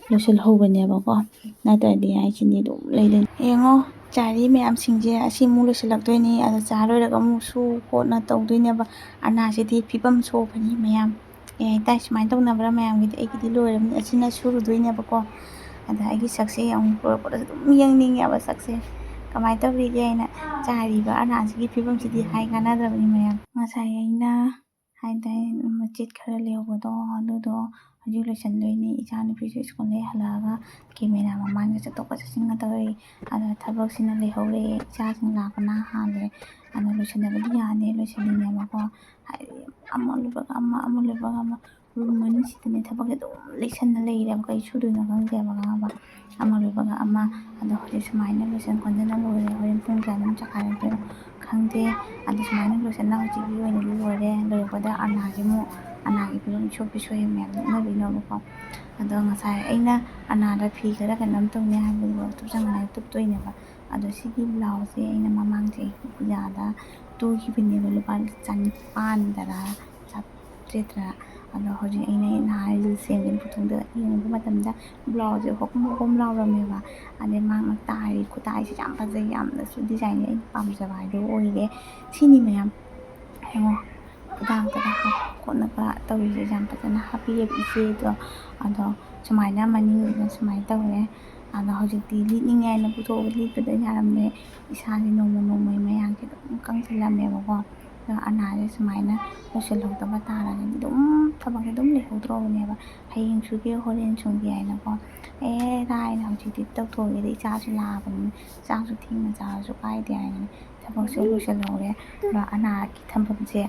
ꯂꯣꯏꯁꯤꯜꯍꯧꯕꯅꯦꯕꯀꯣ꯫ ꯅꯠꯇ꯭ꯔꯗꯤ ꯑꯩꯁꯤꯅꯤ ꯑꯗꯨꯝ ꯂꯩꯗꯣꯏꯅꯤ꯫ ꯌꯦꯡꯉꯣ, ꯆꯥꯔꯤ ꯃꯌꯥꯝꯁꯤꯡꯁꯦ ꯑꯁꯤ ꯑꯃꯨꯛ ꯂꯣꯏꯁꯤꯜꯂꯛꯇꯣꯏꯅꯤ꯫ ꯑꯗꯣ ꯆꯥ ꯂꯣꯏꯔꯒ ꯑꯃꯨꯛ ꯁꯨ ꯈꯣꯠꯅ ꯇꯧꯗꯣꯏꯅꯦꯕ꯫ ꯑꯅꯥꯁꯤꯗꯤ ꯐꯤꯕꯝ ꯁꯣꯛꯄꯅꯤ ꯃꯌꯥꯝ꯫ ꯑꯦ, ꯇꯥꯏ, ꯁꯨꯃꯥꯏꯅ ꯇꯧꯅꯕ꯭ꯔꯥ ꯃꯌꯥꯝꯒꯤꯗꯤ? ꯑꯩꯒꯤꯗꯤ ꯂꯣꯏꯔꯕꯅꯤ꯫ ꯑꯁꯤꯅ ꯁꯨꯔꯨꯗꯣꯏꯅꯦꯕꯀꯣ꯫ ꯑꯗ ꯑꯩꯒꯤ ꯁꯛꯁꯦ ꯑꯃꯨꯛ ꯂꯣꯏꯔꯛꯄꯗꯁꯨ ꯑꯗꯨꯝ ꯌꯦꯡꯅꯤꯡꯉꯦꯕ ꯁꯛꯁꯦ ꯀꯃꯥꯏꯅ ꯇꯧꯔꯤꯒꯦ ꯍꯥꯏꯅ꯫ ꯆꯥꯔꯤꯕ ꯑꯅꯥꯁꯤꯒꯤ ꯐꯤꯕꯝꯁꯤꯗꯤ ꯍꯥꯏ ꯀꯥꯟꯅꯗ꯭ꯔꯕꯅꯤ ꯃꯌꯥꯝ꯫ ꯉꯁꯥꯏ ꯑꯩꯅ ꯍꯥꯏꯗꯥꯏ ꯃꯆꯦꯠ ꯈꯔ ꯂꯩꯍꯧꯕꯗꯣ, ꯑꯗꯨꯗꯣ ꯍꯧꯖꯤꯛ ꯂꯣꯏꯁꯤꯟꯗꯣꯏꯅꯤ꯫ ꯏꯆꯥꯅꯨꯄꯤꯁꯨ ꯁ꯭ꯀꯨꯜꯗꯒꯤ ꯍꯜꯂꯛꯑꯒ ꯀꯦꯃꯦꯔꯥ ꯃꯃꯥꯡꯗ ꯆꯠꯊꯣꯛꯀ ꯆꯠꯁꯤꯟꯒ ꯇꯧꯔꯛꯏ꯫ ꯑꯗ ꯊꯕꯛꯁꯤꯅ ꯂꯩꯍꯧꯔꯦ, ꯏꯆꯥꯁꯤꯡ ꯂꯥꯛꯄꯅ ꯍꯥꯜꯂꯦ꯫ ꯑꯗꯣ ꯂꯣꯏꯁꯤꯟꯗꯕꯗꯤ ꯌꯥꯗꯦ, ꯂꯣꯏꯁꯤꯜꯂꯤꯅꯦꯕꯀꯣ꯫ ꯍꯥꯏꯗꯤ ꯑꯃ ꯂꯣꯏꯕꯒ ꯑꯃ, ꯑꯃ ꯂꯣꯏꯕꯒ ꯑꯃ꯫ ꯔꯨꯝ ꯑꯅꯤꯁꯤꯗꯅꯦ ꯊꯕꯛꯁꯦ ꯑꯗꯨꯝ ꯂꯩꯁꯟꯅ ꯂꯩꯔꯦꯕ, ꯀꯩ ꯁꯨꯗꯣꯏꯅꯣ ꯈꯪꯗꯦꯕ ꯈꯪꯉꯕ꯫ ꯑꯃ ꯂꯣꯏꯕꯒ ꯑꯃ꯫ ꯑꯗꯣ ꯍꯧꯖꯤꯛ ꯁꯨꯃꯥꯏꯅ ꯂꯣꯏꯁꯟ ꯈꯣꯠꯆꯟꯅ ꯂꯣꯏꯔꯦ꯫ ꯍꯣꯔꯦꯟ ꯄꯨꯡ ꯀꯌꯥꯗ ꯑꯃꯨꯛ ꯆꯈꯥꯏꯔꯛꯇꯣꯏꯅꯣ ꯈꯪꯗꯦ꯫ ꯑꯗꯣ ꯁꯨꯃꯥꯏꯅ ꯂꯣꯏꯁꯟꯅ ꯍꯧꯖꯤꯛꯀꯤ ꯑꯣꯏꯅꯗꯤ ꯂꯣꯏꯔꯦ꯫ ꯂꯣꯏꯔꯛꯄꯗ ꯑꯔꯅꯥꯁꯦ ꯑꯃꯨꯛ, ꯑꯔꯅꯥꯒꯤ ꯐꯤꯕꯝ ꯏꯁꯣꯛ ꯄꯤꯁꯣꯛꯑꯦ ꯃꯌꯥꯝ ꯅꯣꯛꯅꯕꯤꯅꯣꯕꯀꯣ꯫ ꯑꯗꯣ ꯉꯁꯥꯏ ꯑꯩꯅ ꯑꯔꯅꯥꯗ ꯐꯤ ꯈꯔ ꯀꯩꯅꯣꯝ ꯇꯧꯅꯤ ꯍꯥꯏꯕꯗꯨ ꯇꯨꯞꯁꯟꯅꯉꯥꯏ ꯇꯨꯞꯇꯣꯏꯅꯦꯕ꯫ ꯑꯗꯣ ꯁꯤꯒꯤ ꯕ꯭ꯂꯥꯎꯁꯁꯦ ꯑꯩꯅ ꯃꯃꯥꯡ ꯆꯍꯤ ꯄꯨꯖꯥꯗ ꯇꯨꯈꯤꯕꯅꯦꯕ, ꯂꯨꯄꯥ ꯆꯅꯤꯄꯥꯟꯗꯔ ꯆꯥꯇ꯭ꯔꯦꯠꯇꯔ꯫ ꯑꯗꯣ ꯍꯧꯖꯤꯛ ꯑꯩꯅ ꯅꯍꯥꯟ ꯔꯤꯜꯁ ꯁꯦꯝꯒꯦꯅ ꯄꯨꯊꯣꯛꯗ ꯌꯦꯡꯕ ꯃꯇꯝꯗ ꯕ꯭ꯂꯥꯎꯁꯁꯦ ꯍꯣꯝ ꯍꯣꯝ ꯂꯥꯎꯔꯝꯃꯦꯕ꯫ ꯑꯗꯩ ꯃꯥꯅ ꯇꯥꯏ ꯈꯨꯇꯥꯏꯁꯦ ꯌꯥꯝ ꯐꯖꯩ, ꯌꯥꯝꯅꯁꯨ ꯗꯤꯖꯥꯏꯟꯁꯦ ꯑꯩꯅ ꯄꯥꯝꯖꯕ ꯍꯥꯏꯗꯣ ꯑꯣꯏꯔꯦ꯫ ꯁꯤꯅꯤ ꯃꯌꯥꯝ ꯌꯦꯡꯉꯣ, ꯈꯨꯗꯥꯡꯗꯒ ꯍꯥꯞ ꯈꯣꯠꯅꯕ ꯇꯧꯔꯤꯁꯦ ꯌꯥꯝ ꯐꯖꯅ ꯍꯥꯞꯄꯤꯑꯕ ꯏꯆꯦꯗꯣ꯫ ꯑꯗꯣ ꯁꯨꯃꯥꯏꯅ ꯃꯅꯤꯡꯁꯤꯅ ꯁꯨꯃꯥꯏꯅ ꯇꯧꯔꯦ꯫ ꯑꯗꯣ ꯍꯧꯖꯤꯛꯇꯤ ꯂꯤꯠꯅꯤꯡꯉꯦ ꯍꯥꯏꯅ ꯄꯨꯊꯣꯛꯑꯒ ꯂꯤꯠꯄꯗ ꯌꯥꯔꯝꯗꯦ꯫ ꯏꯁꯥꯁꯦ ꯅꯣꯡꯃ ꯅꯣꯡꯃꯒꯤ ꯃꯌꯥꯡꯁꯦ ꯑꯗꯨꯝ ꯀꯪꯁꯤꯜꯂꯝꯃꯦꯕꯀꯣ꯫ ꯑꯗꯣ ꯑꯅꯥꯁꯦ ꯁꯨꯃꯥꯏꯅ ꯂꯣꯏꯁꯤꯜꯍꯧꯗꯕ ꯇꯥꯔꯒꯗꯤ ꯑꯗꯨꯝ ꯊꯕꯛꯁꯦ ꯑꯗꯨꯝ ꯂꯩꯍꯧꯗ꯭ꯔꯣꯕꯅꯦꯕ꯫ ꯍꯌꯦꯡ ꯁꯨꯒꯦ, ꯍꯣꯔꯦꯟ ꯁꯨꯒꯦ ꯍꯥꯏꯅꯀꯣ꯫ ꯑꯦ ꯂꯥꯏꯅ ꯍꯧꯖꯤꯛꯇꯤ ꯇꯧꯊꯣꯛꯑꯒꯦꯗꯤ, ꯏꯆꯥꯁꯨ ꯂꯥꯛꯑꯕꯅꯤꯅ ꯆꯥꯛꯁꯨ ꯊꯦꯡꯅ ꯆꯥꯔꯁꯨ ꯀꯥꯏꯗꯦ ꯍꯥꯏꯅ ꯊꯕꯛꯁꯨ ꯂꯣꯏꯁꯤꯜꯍꯧꯔꯦ꯫ ꯑꯗꯨꯒ ꯑꯅꯥꯒꯤ ꯊꯝꯐꯝꯁꯦ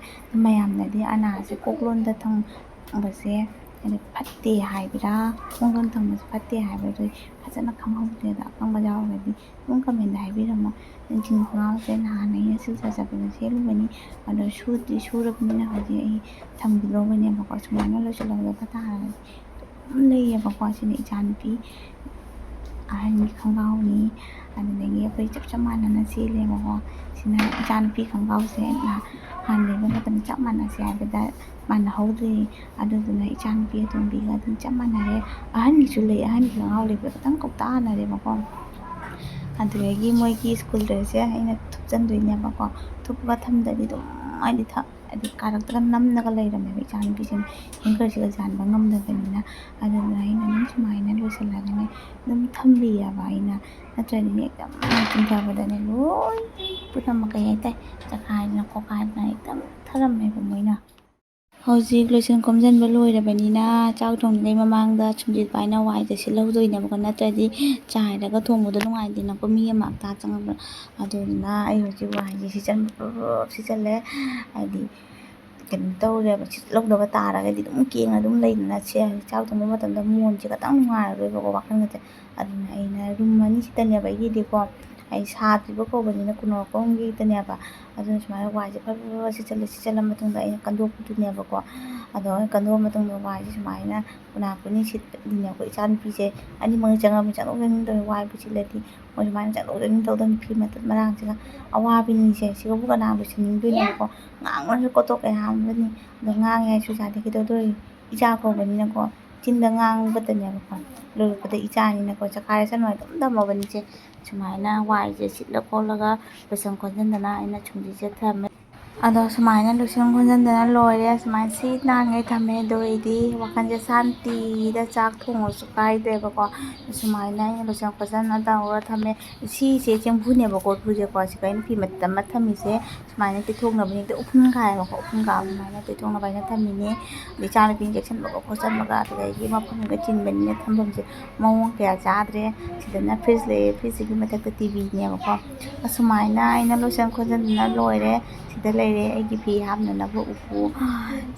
ꯃꯌꯥꯝꯅꯗꯤ ꯑꯅꯥꯁꯦ ꯀꯣꯛꯂꯣꯟꯗ ꯊꯝꯕꯁꯦ ꯍꯥꯏꯗꯤ ꯐꯠꯇꯦ ꯍꯥꯏꯕ꯭ꯔꯥ, ꯀꯣꯛꯂꯣꯟ ꯊꯝꯕꯁꯦ ꯐꯠꯇꯦ ꯍꯥꯏꯕ꯭ꯔꯥ, ꯑꯗꯨ ꯐꯖꯅ ꯈꯪꯍꯧꯗ꯭ꯔꯦ꯫ ꯑꯗꯣ ꯑꯈꯪꯕ ꯌꯥꯎꯔꯒꯗꯤ ꯑꯗꯨꯝ ꯀꯃꯦꯟꯗ ꯍꯥꯏꯕꯤꯔꯝꯃꯣ꯫ ꯖꯤꯟ ꯈꯣꯡꯒ꯭ꯔꯥꯎꯁꯦ ꯅꯍꯥꯟ ꯑꯩꯅ ꯁꯤꯜ ꯆꯠꯆꯕꯗ ꯁꯦꯠꯂꯨꯕꯅꯤ, ꯑꯗꯣ ꯁꯨꯗꯤ ꯁꯨꯔꯕꯅꯤꯅ ꯍꯧꯖꯤꯛ ꯑꯩ ꯊꯝꯈꯤꯗꯧꯕꯅꯦꯕꯀꯣ꯫ ꯁꯨꯃꯥꯏꯅ ꯂꯣꯏꯁꯤꯜꯍꯧꯗꯕ ꯇꯥꯔꯒꯗꯤ ꯑꯗꯨꯝ ꯂꯩꯌꯦꯕꯀꯣ꯫ ꯁꯤꯅ ꯏꯆꯥꯅꯨꯄꯤ ꯑꯍꯟꯒꯤ ꯈꯣꯡꯒ꯭ꯔꯥꯎꯅꯤ꯫ ꯑꯗꯨꯗꯒꯤ ꯑꯩꯈꯣꯏ ꯆꯞ ꯆꯞ ꯃꯥꯟꯅꯅ ꯁꯦꯠꯂꯦꯕꯀꯣ꯫ ꯁꯤꯅ ꯏꯆꯥꯅꯨꯄꯤ ꯈꯣꯡꯒ꯭ꯔꯥꯎꯁꯦ ꯅ-, ꯍꯥꯟꯅ ꯂꯩꯕ ꯃꯇꯝꯗ ꯆꯞ ꯃꯥꯟꯅꯁꯦ ꯍꯥꯏꯕꯗ ꯃꯥꯟꯅꯍꯧꯗ꯭ꯔꯦ꯫ ꯑꯗꯨꯗꯨꯅ ꯏꯆꯥꯅꯨꯄꯤ ꯑꯇꯣꯝꯕꯤꯒ ꯑꯗꯨꯝ ꯆꯞ ꯃꯥꯟꯅꯔꯦ꯫ ꯑꯍꯟꯒꯤꯁꯨ ꯂꯩ, ꯑꯍꯟꯒꯤ ꯈꯣꯡꯒ꯭ꯔꯥꯎ ꯂꯩꯕꯗꯣ ꯈꯤꯇꯪ ꯀꯧꯇꯥꯅꯔꯦꯕꯀꯣ꯫ ꯑꯗꯨꯗꯒꯤ ꯃꯣꯏꯒꯤ ꯁ꯭ꯀꯨꯜ ꯗ꯭ꯔꯦꯁꯁꯦ ꯑꯩꯅ ꯊꯨꯞꯆꯟꯗꯣꯏꯅꯦꯕꯀꯣ꯫ ꯊꯨꯞꯄꯒ ꯊꯝꯗ꯭ꯔꯗꯤ ꯑꯗꯨꯝ ꯍꯥꯏꯗꯤ ꯊ-, ꯍꯥꯏꯗꯤ ꯀꯥꯔꯛꯇꯒ ꯅꯝꯅꯒ ꯂꯩꯔꯝꯃꯦꯕ ꯏꯆꯥꯅꯨꯄꯤꯁꯤꯅ꯫ ꯍꯦꯡꯒꯔꯁꯤꯒ ꯌꯥꯟꯕ ꯉꯝꯗꯕꯅꯤꯅ꯫ ꯑꯗꯨꯅ ꯑꯩꯅ ꯑꯗꯨꯝ ꯁꯨꯃꯥꯏꯅ ꯂꯣꯏꯁꯤꯜꯂꯒꯅꯦ ꯑꯗꯨꯝ ꯊꯝꯕꯤꯌꯦꯕ ꯑꯩꯅ꯫ ꯅꯠꯇ꯭ꯔꯗꯤꯅꯦ ꯍꯦꯛꯇ ꯆꯤꯡꯊꯕꯗꯅꯦ ꯂꯣꯏ ꯄꯨꯝꯅꯃꯛ ꯀꯩ ꯍꯥꯏꯇꯥꯔꯦ, ꯆꯈꯥꯏꯗꯅ ꯈꯣꯠꯈꯥꯏꯗꯅ ꯍꯦꯛꯇ ꯊꯔꯝꯃꯦꯕ ꯃꯣꯏꯅ꯫ ꯍꯧꯖꯤꯛ ꯂꯣꯏꯁꯤꯟ ꯈꯣꯝꯖꯤꯟꯕ ꯂꯣꯏꯔꯕꯅꯤꯅ ꯆꯥꯛ ꯊꯣꯡꯗ꯭ꯔꯤꯉꯩ ꯃꯃꯥꯡꯗ ꯁꯨꯝꯖꯤꯠ ꯄꯥꯏꯅ ꯋꯥꯏꯁꯦ ꯁꯤꯠꯍꯧꯗꯣꯏꯅꯦꯕꯀꯣ꯫ ꯅꯠꯇ꯭ꯔꯗꯤ ꯆꯥꯏꯔꯒ ꯊꯣꯡꯕꯗꯣ ꯅꯨꯡꯉꯥꯏꯇꯦꯅꯀꯣ, ꯃꯤ ꯑꯃ ꯑꯇꯥ ꯆꯪꯉꯛꯄ꯫ ꯑꯗꯨꯗꯨꯅ ꯑꯩ ꯍꯧꯖꯤꯛ ꯋꯥꯏꯁꯦ ꯁꯤꯠꯆꯟꯕ ꯄ꯭ꯔꯞ ꯄ꯭ꯔꯞ ꯁꯤꯠꯆꯜꯂꯦ꯫ ꯍꯥꯏꯗꯤ ꯀꯩꯅꯣ ꯇꯧꯔꯦꯕ, ꯁꯤꯠꯍꯧꯗꯕ ꯇꯥꯔꯒꯗꯤ ꯑꯗꯨꯝ ꯀꯦꯡꯅ ꯑꯗꯨꯝ ꯂꯩꯗꯅ ꯁꯦ-, ꯆꯥꯛ ꯊꯣꯡꯕ ꯃꯇꯝꯗ ꯃꯣꯟꯁꯦ ꯈꯇꯪ ꯅꯨꯡꯉꯥꯏꯔꯔꯣꯏꯕꯀꯣ, ꯋꯥꯈꯜꯒꯁꯦ꯫ ꯑꯗꯨꯅ ꯑꯩꯅ ꯔꯨꯝ ꯑꯅꯤ ꯈꯤꯇꯅꯦꯕ ꯑꯩꯒꯤꯗꯤꯀꯣ꯫ ꯑꯩ ꯁꯥꯗ꯭ꯔꯤꯕ ꯀꯧꯕꯅꯤꯅ ꯀꯨꯟꯃꯥꯄꯟꯒꯤꯗꯅꯦꯕ꯫ ꯑꯗꯨꯅ ꯁꯨꯃꯥꯏꯅ ꯋꯥꯏꯁꯦ ꯐꯠ ꯐꯠ ꯐꯠ ꯁꯤꯠꯆꯜꯂꯦ꯫ ꯁꯤꯠꯆꯜꯂ ꯃꯇꯨꯡꯗ ꯑꯩꯅ ꯀꯟꯗꯣꯛꯄꯗꯨꯅꯦꯕꯀꯣ꯫ ꯑꯗꯣ ꯑꯩꯅ ꯀꯟꯗꯣꯛꯑ ꯃꯇꯨꯡꯗ ꯋꯥꯏꯁꯦ ꯁꯨꯃꯥꯏꯅ ꯀꯨꯅꯥ ꯀꯨꯅꯤ ꯁꯤꯠꯂꯤꯅꯦ ꯑꯩꯈꯣꯏ ꯏꯆꯥꯅꯨꯄꯤꯁꯦ꯫ ꯑꯅꯤꯃꯛ ꯆꯪꯉꯝꯃꯤ, ꯆꯪꯊꯣꯛ ꯆꯪꯁꯤꯟ ꯇꯧꯋꯤ꯫ ꯋꯥꯏꯕꯨ ꯁꯤꯠꯂꯗꯤ ꯃꯣꯏ ꯁꯨꯃꯥꯏꯅ ꯆꯪꯊꯣꯛ ꯆꯪꯁꯤꯟ ꯇꯧꯗꯅ ꯐꯤ ꯃꯇꯠ ꯃꯔꯥꯡꯁꯤꯒ꯫ ꯑꯋꯥꯕꯤꯅꯤꯁꯦ꯫ ꯁꯤꯒꯕꯨ ꯀꯅꯥ ꯂꯣꯏꯁꯤꯟꯅꯤꯡꯗꯣꯏꯅꯣꯕꯀꯣ? ꯉꯥꯡꯉꯁꯨ ꯀꯣꯠꯇꯣꯛ ꯀꯌꯥ ꯑꯃꯅꯤ꯫ ꯑꯗꯣ ꯉꯥꯡꯉꯦ ꯍꯥꯏꯁꯨ ꯌꯥꯗꯦ꯫ ꯀꯩꯗꯧꯗꯣꯏ? ꯏꯆꯥ ꯀꯧꯕꯅꯤꯅꯀꯣ꯫ ꯆꯤꯟꯗ ꯉꯥꯡꯕꯇꯅꯦꯕꯀꯣ꯫ ꯂꯣꯏꯔꯛꯄꯗ ꯏꯆꯥꯅꯤꯅꯀꯣ꯫ ꯆꯈꯥꯏꯔꯁꯅꯨ ꯍꯥꯏꯅ ꯑꯗꯨꯝ ꯊꯝꯃꯕꯅꯤꯁꯦ꯫ ꯁꯨꯃꯥꯏꯅ ꯋꯥꯏꯁꯦ ꯁꯤꯠꯂ ꯈꯣꯠꯂꯒ ꯂꯣꯏꯁꯟ ꯈꯣꯠꯆꯟꯗꯅ ꯑꯩꯅ ꯁꯨꯝꯁꯤꯁꯦ ꯊꯝꯃꯦ꯫ ꯑꯗꯣ ꯁꯨꯃꯥꯏꯅ ꯂꯣꯏꯁꯟ ꯈꯣꯠꯆꯟꯗꯅ ꯂꯣꯏꯔꯦ꯫ ꯁꯨꯃꯥꯏꯅ ꯁꯤꯠ ꯅꯥꯟꯉꯩ ꯊꯝꯃꯦ꯫ ꯑꯗꯨ ꯑꯩꯗꯤ ꯋꯥꯈꯜꯁꯦ ꯁꯥꯟꯇꯤꯗ ꯆꯥꯛ ꯊꯣꯡꯉꯁꯨ ꯀꯥꯏꯗ꯭ꯔꯦꯕꯀꯣ꯫ ꯁꯨꯃꯥꯏꯅ ꯑꯩꯅ ꯂꯣꯏꯁꯟ ꯈꯣꯠꯆꯟꯅ ꯇꯧꯔꯒ ꯊꯝꯃꯦ꯫ ꯁꯤꯁꯦ ꯆꯦꯡꯐꯨꯅꯦꯕꯀꯣ, ꯎꯄꯨꯁꯦꯀꯣ꯫ ꯁꯤꯒ ꯑꯩꯅ ꯐꯤ ꯃꯇꯠ ꯑꯃ ꯊꯝꯃꯤꯁꯦ ꯁꯨꯃꯥꯏꯅ ꯇꯩꯊꯣꯛꯅꯕꯅꯤ꯫ ꯍꯦꯛꯇ ꯎꯐꯨꯟ ꯀꯥꯏꯌꯦꯕꯀꯣ꯫ ꯎꯐꯨꯟ ꯀꯥꯕ ꯑꯗꯨꯃꯥꯏꯅ ꯇꯩꯊꯣꯛꯅꯕ ꯍꯥꯏꯅ ꯊꯝꯃꯤꯅꯦ꯫ ꯑꯗꯩ ꯏꯆꯥꯅꯨꯄꯤꯅ ꯆꯦꯛꯁꯤꯟꯕꯒ ꯈꯣꯠꯆꯟꯕꯒ ꯑꯗꯨꯗꯒꯤ ꯃꯐꯝꯗ ꯆꯤꯟꯕꯅꯤꯅ ꯊꯝꯐꯝꯁꯦ ꯃꯑꯣꯡ ꯀꯌꯥ ꯆꯥꯗ꯭ꯔꯦ꯫ ꯁꯤꯗꯅ ꯐ꯭ꯔꯤꯖ ꯂꯩꯌꯦ꯫ ꯐ꯭ꯔꯤꯖꯁꯤꯒꯤ ꯃꯊꯛꯇ ꯇꯤ ꯚꯤꯅꯦꯕꯀꯣ꯫ ꯑꯁꯨꯃꯥꯏꯅ ꯑꯩꯅ ꯂꯣꯏꯁꯟ ꯈꯣꯠꯆꯟꯗꯅ ꯂꯣꯏꯔꯦ꯫ ꯁꯤꯗ ꯂꯩꯔꯦ ꯑꯩꯒꯤ ꯐꯤ ꯍꯥꯞꯅꯅꯕ ꯎꯄꯨ꯫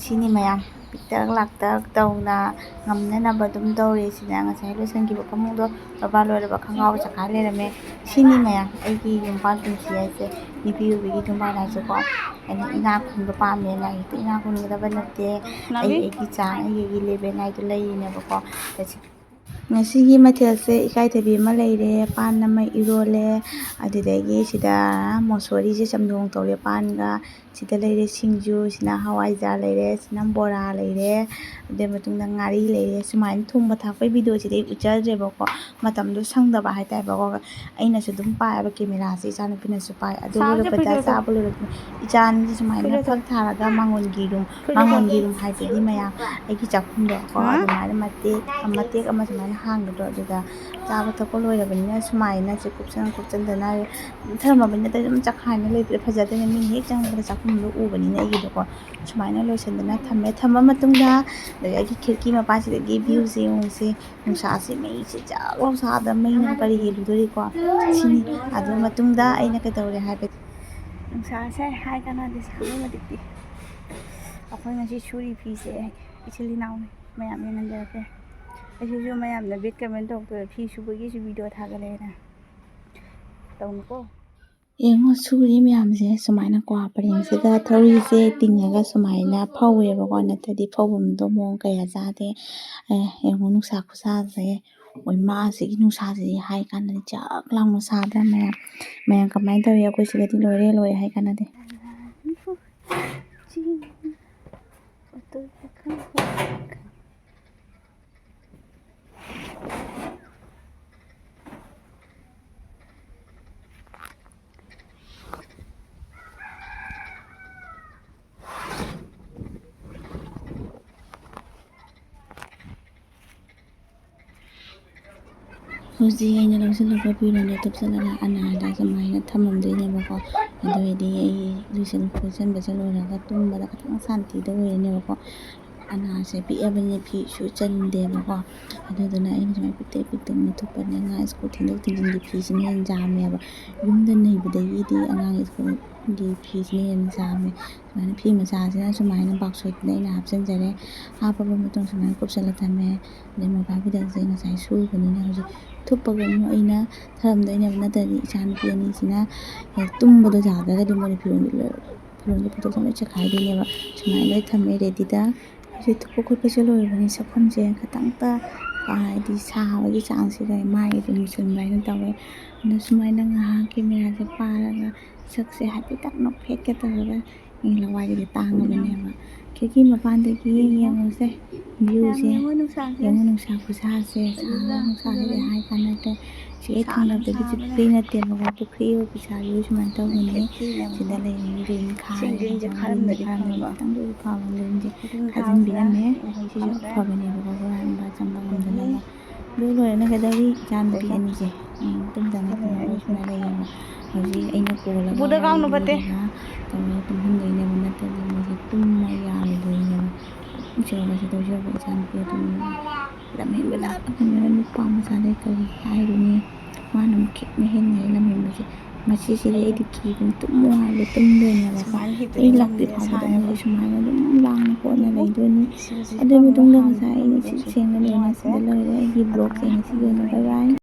ꯁꯤꯅꯤ ꯃꯌꯥꯝ꯫ ꯄꯤꯛꯇꯛ ꯂꯥꯛꯇꯛ ꯇꯧꯅ ꯉꯝꯅꯅꯕ ꯑꯗꯨꯝ ꯇꯧꯔꯦ꯫ ꯁꯤꯗ ꯉꯁꯥꯏ ꯂꯣꯏꯁꯟꯈꯤꯕ ꯐꯃꯨꯡꯗꯣ ꯕꯕꯥ ꯂꯣꯏꯔꯕ ꯈꯪꯍꯥꯎꯕ ꯆꯈꯥꯏ ꯂꯩꯔꯝꯃꯦ꯫ ꯁꯤꯅꯤ ꯃꯌꯥꯝ ꯑꯩꯒꯤ ꯌꯨꯝꯕꯥꯟ ꯄꯨꯟꯁꯤ ꯍꯥꯏꯁꯦ꯫ ꯅꯨꯄꯤ ꯑꯣꯏꯕꯒꯤ ꯌꯨꯝꯕꯥꯟ ꯍꯥꯏꯁꯦꯀꯣ꯫ ꯑꯩꯅ ꯏꯅꯥꯛ ꯈꯨꯟꯕ ꯄꯥꯝꯃꯦꯅ ꯍꯦꯛꯇ ꯏꯅꯥꯛ ꯈꯨꯟꯒꯗꯕ ꯅꯠꯇꯦ꯫ ꯑꯩ ꯑꯩꯒꯤ ꯆꯥꯡ, ꯑꯩꯒꯤ ꯂꯦꯚꯦꯜ ꯍꯥꯏꯗꯣ ꯂꯩꯔꯤꯅꯦꯕꯀꯣ꯫ ꯉꯁꯤꯒꯤ ꯃꯊꯦꯜꯁꯦ ꯏꯀꯥꯏꯊꯕꯤ ꯑꯃ ꯂꯩꯔꯦ, ꯄꯥꯟ ꯑꯃ ꯏꯔꯣꯜꯂꯦ, ꯑꯗꯨꯗꯒꯤ ꯁꯤꯗ ꯃꯣꯁꯣꯔꯤꯁꯦ ꯆꯝꯊꯣꯡ ꯇꯧꯔꯦ ꯄꯥꯟꯒ꯫ ꯁꯤꯗ ꯂꯩꯔꯦ ꯁꯤꯡꯖꯨ, ꯁꯤꯅ ꯍꯋꯥꯏꯖꯥꯔ ꯂꯩꯔꯦ, ꯁꯤꯅ ꯕꯣꯔꯥ ꯂꯩꯔꯦ, ꯑꯗꯨꯏ ꯃꯇꯨꯡꯗ ꯉꯥꯔꯤ ꯂꯩꯔꯦ꯫ ꯁꯨꯃꯥꯏꯅ ꯊꯣꯡꯕ ꯊꯥꯛꯄꯒꯤ ꯚꯤꯗꯤꯑꯣꯁꯤꯗꯤ ꯑꯩ ꯎꯠꯆꯗ꯭ꯔꯦꯕꯀꯣ, ꯃꯇꯝꯗꯣ ꯁꯪꯗꯕ ꯍꯥꯏꯇꯥꯔꯦꯕꯀꯣ꯫ ꯑꯩꯅꯁꯨ ꯑꯗꯨꯝ ꯄꯥꯏꯌꯦꯕ ꯀꯦꯃꯦꯔꯥꯁꯦ, ꯏꯆꯥꯅꯨꯄꯤꯅꯁꯨ ꯄꯥꯏ꯫ ꯑꯗꯨ ꯁꯥꯁꯦ ꯂꯣꯏꯔꯛꯄꯗ ꯐꯨꯏꯗꯣ ꯆꯥꯕ ꯂꯣꯏꯔꯛꯄ ꯏꯆꯥ ꯑꯅꯤꯁꯦ ꯁꯨꯃꯥꯏꯅ ꯐꯨꯏꯗꯣ ꯐꯛ ꯊꯥꯔꯒ ꯃꯥꯡꯒꯣꯟꯒꯤ ꯔꯨꯝ, ꯐꯨꯏꯗꯣ ꯃꯥꯡꯒꯣꯟꯒꯤ ꯔꯨꯝ ꯍꯥꯏꯕꯗꯤ ꯃꯌꯥꯝ ꯑꯩꯒꯤ ꯆꯥꯛꯈꯨꯝꯗꯣ ꯀꯣ, ꯍꯥ? ꯑꯗꯨꯃꯥꯏꯅ ꯃꯇꯦꯛ, ꯃꯇꯦꯛ ꯑꯃ ꯁꯨꯃꯥꯏꯅ ꯍꯥꯡꯕꯗꯣ, ꯑꯗꯨꯗ ꯆꯥꯕ ꯊꯛꯄ ꯂꯣꯏꯔꯕꯅꯤꯅ ꯁꯨꯃꯥꯏꯅ ꯆꯦ ꯀꯨꯞꯁꯟ ꯈꯣꯞꯆꯟꯗꯅ ꯊꯝꯃꯕꯅꯤꯅ ꯑꯗꯨꯝ ꯆꯈꯥꯏꯅ ꯂꯩꯇ꯭ꯔꯦ꯫ ꯐꯖꯗꯣꯏꯅꯦ, ꯃꯤꯅ ꯍꯦꯛ ꯆꯪꯕꯗ ꯆꯥꯛꯈꯨꯝꯗꯣ ꯎꯕꯅꯤꯅ ꯑꯩꯒꯤꯗꯣꯀꯣ꯫ ꯁꯨꯃꯥꯏꯅ ꯂꯣꯏꯁꯤꯟꯗꯅ ꯊꯝꯃꯦ꯫ ꯊꯝꯕ ꯃꯇꯨꯡꯗ ꯑꯗꯒꯤ ꯑꯩꯒꯤ ꯈꯤꯔꯀꯤ ꯃꯄꯥꯁꯤꯗꯒꯤ ꯚ꯭ꯌꯨꯁꯦ ꯌꯦꯡꯉꯨꯁꯦ꯫ ꯅꯨꯡꯁꯥꯁꯦ ꯃꯩꯁꯦ ꯆꯥꯛ ꯂꯥꯎ ꯁꯥꯗꯅ ꯃꯩꯅ ꯀꯔꯤ ꯍꯦꯜꯂꯨꯗꯣꯔꯤꯀꯣ? ꯁꯤꯅꯤ꯫ ꯑꯗꯨ ꯃꯇꯨꯡꯗ ꯑꯩꯅ ꯀꯩꯗꯧꯔꯦ ꯍꯥꯏꯕꯗꯤ ꯅꯨꯡꯁꯥꯁꯦ ꯍꯥꯏ ꯀꯥꯟꯅꯗꯦ, ꯁꯥꯕ ꯃꯇꯤꯛꯇꯤ꯫ ꯑꯩꯈꯣꯏ ꯉꯁꯤ ꯁꯨꯔꯤ ꯐꯤꯁꯦ ꯏꯆꯤꯜ ꯏꯅꯥꯎꯅꯤ, ꯃꯌꯥꯝ ꯌꯦꯡꯍꯟꯖꯔꯛꯀꯦ꯫ ꯑꯁꯤꯁꯨ ꯃꯌꯥꯝꯅ ꯕꯦꯠ ꯀꯃꯦꯟ ꯇꯧꯔꯛꯇꯣꯏꯔꯥ, ꯐꯤ ꯁꯨꯕꯒꯤꯁꯨ ꯚꯤꯗꯤꯑꯣ ꯊꯥꯒꯠꯂꯦꯅ꯫ ꯇꯧꯅꯨꯀꯣ꯫ ꯌꯦꯡꯉꯣ, ꯁꯨꯔꯤ ꯃꯌꯥꯝꯁꯦ ꯁꯨꯃꯥꯏꯅ ꯀ꯭ꯋꯥ ꯄꯔꯦꯡꯁꯤꯗ ꯊꯧꯔꯤꯁꯦ ꯇꯤꯡꯉꯒ ꯁꯨꯃꯥꯏꯅ ꯐꯧꯋꯦꯕꯀꯣ, ꯅꯠꯇ꯭ꯔꯗꯤ ꯐꯧꯐꯝꯗꯣ ꯃꯑꯣꯡ ꯀꯌꯥ ꯆꯥꯗꯦ꯫ ꯑꯦ, ꯌꯦꯡꯉꯣ ꯅꯨꯡꯁꯥ ꯈꯨꯁꯥꯁꯦ꯫ ꯑꯣꯏ ꯃꯥ, ꯑꯁꯤꯒꯤ ꯅꯨꯡꯁꯥꯁꯤꯗꯤ ꯍꯥꯏ ꯀꯥꯟꯗꯗꯤ ꯆꯥꯛ ꯂꯥꯎꯅ ꯁꯥꯗ꯭ꯔꯥ ꯃꯌꯥꯝ? ꯃꯌꯥꯝ ꯀꯃꯥꯏꯅ ꯇꯧꯋꯤ? ꯑꯩꯈꯣꯏ ꯁꯤꯗꯗꯤ ꯂꯣꯏꯔꯦ, ꯂꯣꯏꯔꯦ ꯍꯥꯏ ꯀꯥꯟꯅꯗꯦ꯫ ꯍꯧꯖꯤꯛ ꯑꯩꯅ ꯂꯧꯁꯤꯜꯂꯛꯄ ꯐꯤꯔꯣꯜꯗꯣ ꯊꯨꯞꯆꯜꯂꯒ ꯑꯅꯥꯗ ꯁꯨꯃꯥꯏꯅ ꯊꯝꯃꯝꯗꯣꯏꯅꯦꯕꯀꯣ꯫ ꯑꯗꯨ ꯑꯣꯏꯔꯗꯤ ꯑꯩ ꯂꯣꯏꯁꯤꯟ ꯈꯣꯠꯆꯟꯕꯁꯦ ꯂꯣꯏꯔꯒ ꯇꯨꯝꯕꯗ ꯈꯤꯇꯪ ꯁꯥꯟꯇꯤꯗ ꯑꯣꯏꯔꯅꯦꯕꯀꯣ꯫ ꯑꯅꯥꯁꯦ ꯄꯤꯛꯑꯕꯅꯤꯅ ꯐꯤꯁꯨ ꯆꯟꯗꯦꯕꯀꯣ꯫ ꯑꯗꯨꯗꯨꯅ ꯑꯩꯅ ꯁꯨꯃꯥꯏꯅ ꯄꯤꯛꯇꯛ ꯄꯤꯛꯇꯛꯅ ꯊꯨꯞꯄꯅꯦ꯫ ꯑꯉꯥꯡ ꯁ꯭ꯀꯨꯜ ꯊꯤꯟꯗꯣꯛ ꯊꯤꯟꯖꯤꯟꯒꯤ ꯐꯤꯁꯤꯅ ꯍꯦꯟꯅ ꯌꯥꯝꯃꯦꯕ꯫ ꯌꯨꯝꯗ ꯅꯩꯕꯗꯒꯤꯗꯤ ꯑꯉꯥꯡ ꯁ꯭ꯀꯨꯜꯒꯤ ꯐꯤꯁꯤꯅ ꯍꯦꯟꯅ ꯌꯥꯝꯃꯦ꯫ ꯁꯨꯃꯥꯏꯅ ꯐꯤ ꯃꯆꯥꯁꯤꯅ ꯁꯨꯃꯥꯏꯅ ꯕꯥꯛꯁꯣꯠꯇ ꯑꯩꯅ ꯍꯥꯞꯆꯤꯟꯖꯔꯦ꯫ ꯍꯥꯞꯄꯕ ꯃꯇꯨꯡ ꯁꯨꯃꯥꯏꯅ ꯀꯨꯞꯁꯜꯂ ꯊꯝꯃꯦ꯫ ꯑꯗꯩ ꯃꯣꯝꯄꯥꯛ ꯐꯤꯗꯛꯁꯦ ꯉꯁꯥꯏ ꯁꯨꯕꯅꯤꯅ ꯍꯧꯖꯤꯛ ꯊꯨꯞꯄꯒ ꯑꯃꯨꯛ ꯑꯩꯅ ꯊꯝꯃꯝꯗꯣꯏꯅꯦꯕ꯫ ꯅꯠꯇ꯭ꯔꯗꯤ ꯏꯆꯥꯅꯨꯄꯤ ꯑꯅꯤꯁꯤꯅ ꯍꯦꯛ ꯇꯨꯝꯕꯗꯣ ꯌꯥꯗ꯭ꯔꯒꯗꯤ ꯃꯣꯏꯅ ꯐꯤꯔꯣꯜꯗꯣ ꯂꯣꯏ, ꯐꯤꯔꯣꯜꯗꯣ ꯐꯤꯊꯣꯛꯇ ꯂꯣꯏ ꯆꯦꯈꯥꯏꯗꯣꯏꯅꯦꯕ꯫ ꯁꯨꯃꯥꯏꯅ ꯂꯣꯏ ꯊꯝꯃꯦ ꯔꯦꯗꯤꯗ꯫ ꯍꯧꯖꯤꯛ ꯊꯨꯞꯄ ꯈꯣꯠꯄꯁꯦ ꯂꯣꯏꯔꯕꯅꯤ꯫ ꯁꯛꯐꯝꯁꯦ ꯈꯤꯇꯪꯇ, ꯍꯥꯏꯗꯤ ꯁꯥꯕꯒꯤ ꯆꯥꯡꯁꯤꯒ ꯃꯥꯏ ꯑꯗꯨꯝ ꯆꯨꯝꯕ ꯍꯥꯏꯅ ꯇꯧꯋꯦ꯫ ꯑꯗꯣ ꯁꯨꯃꯥꯏꯅ ꯉꯥꯏꯍꯥꯛ ꯀꯦꯃꯦꯔꯥꯁꯦ ꯄꯥꯏꯔꯒ ꯁꯛꯁꯦ ꯍꯥꯏꯐꯦꯠꯇꯪ ꯅꯣꯛꯐꯦꯠꯀ ꯇꯧꯔꯒ ꯂꯋꯥꯏꯗꯗꯤ ꯇꯥꯡꯉꯕꯅꯦꯕ꯫ ꯈꯤꯔꯀꯤ ꯃꯄꯥꯟꯗꯒꯤ ꯌꯦꯡꯉꯨꯁꯦ, ꯚ꯭ꯌꯨꯁꯦ꯫ ꯌꯦꯡꯉꯣ ꯅꯨꯡꯁꯥꯁꯦ꯫ ꯌꯦꯡꯉꯣ ꯅꯨꯡꯁꯥ ꯈꯨꯁꯥꯁꯦ, ꯁꯥꯕ ꯐꯖꯅ ꯅꯨꯡꯁꯥꯁꯤꯗꯤ ꯐꯖꯅ ꯍꯥꯏ ꯀꯥꯟꯅꯗ꯭ꯔꯦ꯫ ꯁꯤ ꯍꯦꯛ ꯁꯥꯕꯅ ꯊꯪꯅꯕꯗꯒꯤ ꯁꯥꯕꯅ꯫ ꯄꯨꯈ꯭ꯔꯤ ꯅꯠꯇꯦꯕꯀꯣ, ꯄꯨꯈ꯭ꯔꯤ ꯑꯣꯏꯕ ꯄꯩꯁꯥꯁꯨ ꯁꯨꯃꯥꯏꯅ ꯇꯧꯕꯅꯦ꯫ ꯁꯤꯗ ꯂꯩꯔꯤꯅꯤ ꯔꯦꯟ ꯈꯥꯏꯔꯒ ꯁꯦꯡꯖꯤꯟꯁꯦ ꯌꯨꯝꯗ ꯈꯥꯔꯝꯃꯗꯤ ꯈꯥꯔꯝꯃꯗꯤ ꯐꯕ꯫ ꯈꯤꯇꯪꯗ ꯑꯣꯏꯔꯁꯨ ꯐꯕ ꯂꯩꯔꯤꯁꯦ ꯏꯗꯨꯝ ꯈꯥꯖꯤꯟꯕꯤꯔꯝꯃꯦ꯫ ꯊꯥꯕꯁꯤꯅ ꯁꯤꯁꯨ ꯐꯕꯅꯦꯕꯀꯣ, ꯍꯨꯔꯥꯟꯕ ꯆꯪꯕ ꯉꯝꯗꯅꯕ꯫ ꯑꯗꯨ ꯂꯣꯏꯔꯅ ꯀꯩꯗꯧꯔꯤ? ꯏꯆꯥ ꯅꯨꯄꯤ ꯑꯅꯤꯁꯦ, ꯎꯝ, ꯇꯨꯝꯗꯅ ꯇꯨꯝꯗꯅ ꯁꯨꯃꯥꯏꯅ ꯂꯩꯌꯦꯕ꯫ ꯍꯧꯖꯤꯛ ꯑꯩꯅ ꯀꯣꯜꯂꯒ ꯎꯄꯨꯗ ꯀꯥꯎꯅꯨ ꯐꯠꯇꯦ꯫ ꯇꯧꯔꯒ ꯇꯨꯝꯍꯟꯗꯣꯏꯅꯦꯕ, ꯅꯠꯇ꯭ꯔꯗꯤ ꯃꯣꯏꯁꯦ ꯇꯨꯝꯕ ꯌꯥꯔꯣꯏꯗꯣꯏꯅꯦꯕ꯫ ꯏꯆꯥ ꯅꯨꯄꯤ ꯑꯗꯨꯝ ꯂꯝ ꯍꯦꯟꯕꯅ, ꯂꯝ ꯍꯦꯟꯕꯅ ꯅꯨꯄꯥ ꯃꯆꯥꯗꯩ ꯀꯔꯤ ꯍꯥꯏꯔꯨꯅꯤ? ꯃꯥꯅ ꯑꯃꯨꯛ ꯈꯤꯇꯪ ꯍꯦꯟꯅ ꯂꯝ ꯍꯦꯟꯕꯁꯦ꯫ ꯃꯁꯤꯁꯤꯗꯤ ꯑꯩꯗꯤ ꯀꯤꯕꯅ ꯇꯨꯝꯃꯣ ꯍꯥꯏꯕꯗ ꯇꯨꯝꯗꯣꯏꯅꯦꯕꯀꯣ꯫ ꯁꯨꯃꯥꯏꯅ ꯍꯤꯞꯄꯗꯤ ꯑꯩ ꯂꯥꯛꯄꯤ ꯉꯝꯗꯦ, ꯐꯥꯎꯕꯗ ꯁꯥꯏꯌꯦꯕ꯫ ꯃꯣꯏꯁꯦ ꯁꯨꯃꯥꯏꯅ ꯑꯗꯨꯝ ꯂꯥꯡꯅ ꯈꯣꯠꯅ ꯂꯩꯗꯣꯏꯅꯤ꯫ ꯁꯤꯗꯁꯨ ꯑꯗꯨꯒꯤ ꯃꯇꯨꯡꯗ ꯍꯤꯞꯄꯝꯃꯦꯕ ꯉꯁꯥꯏ ꯑꯩꯅ ꯁꯤ ꯍꯥꯟꯅ ꯁꯦꯡꯅ ꯂꯣꯏꯅ ꯅꯨꯡꯉꯥꯏꯇꯦ꯫ ꯁꯤꯗ ꯂꯣꯏꯔꯦ꯫ ꯑꯩꯒꯤ ꯕ꯭ꯂꯣꯛꯁꯦ ꯑꯗꯨꯃꯥꯏꯅ ꯉꯁꯤꯒꯤ ꯑꯣꯏꯅ ꯕꯥꯏ ꯕꯥꯏ꯫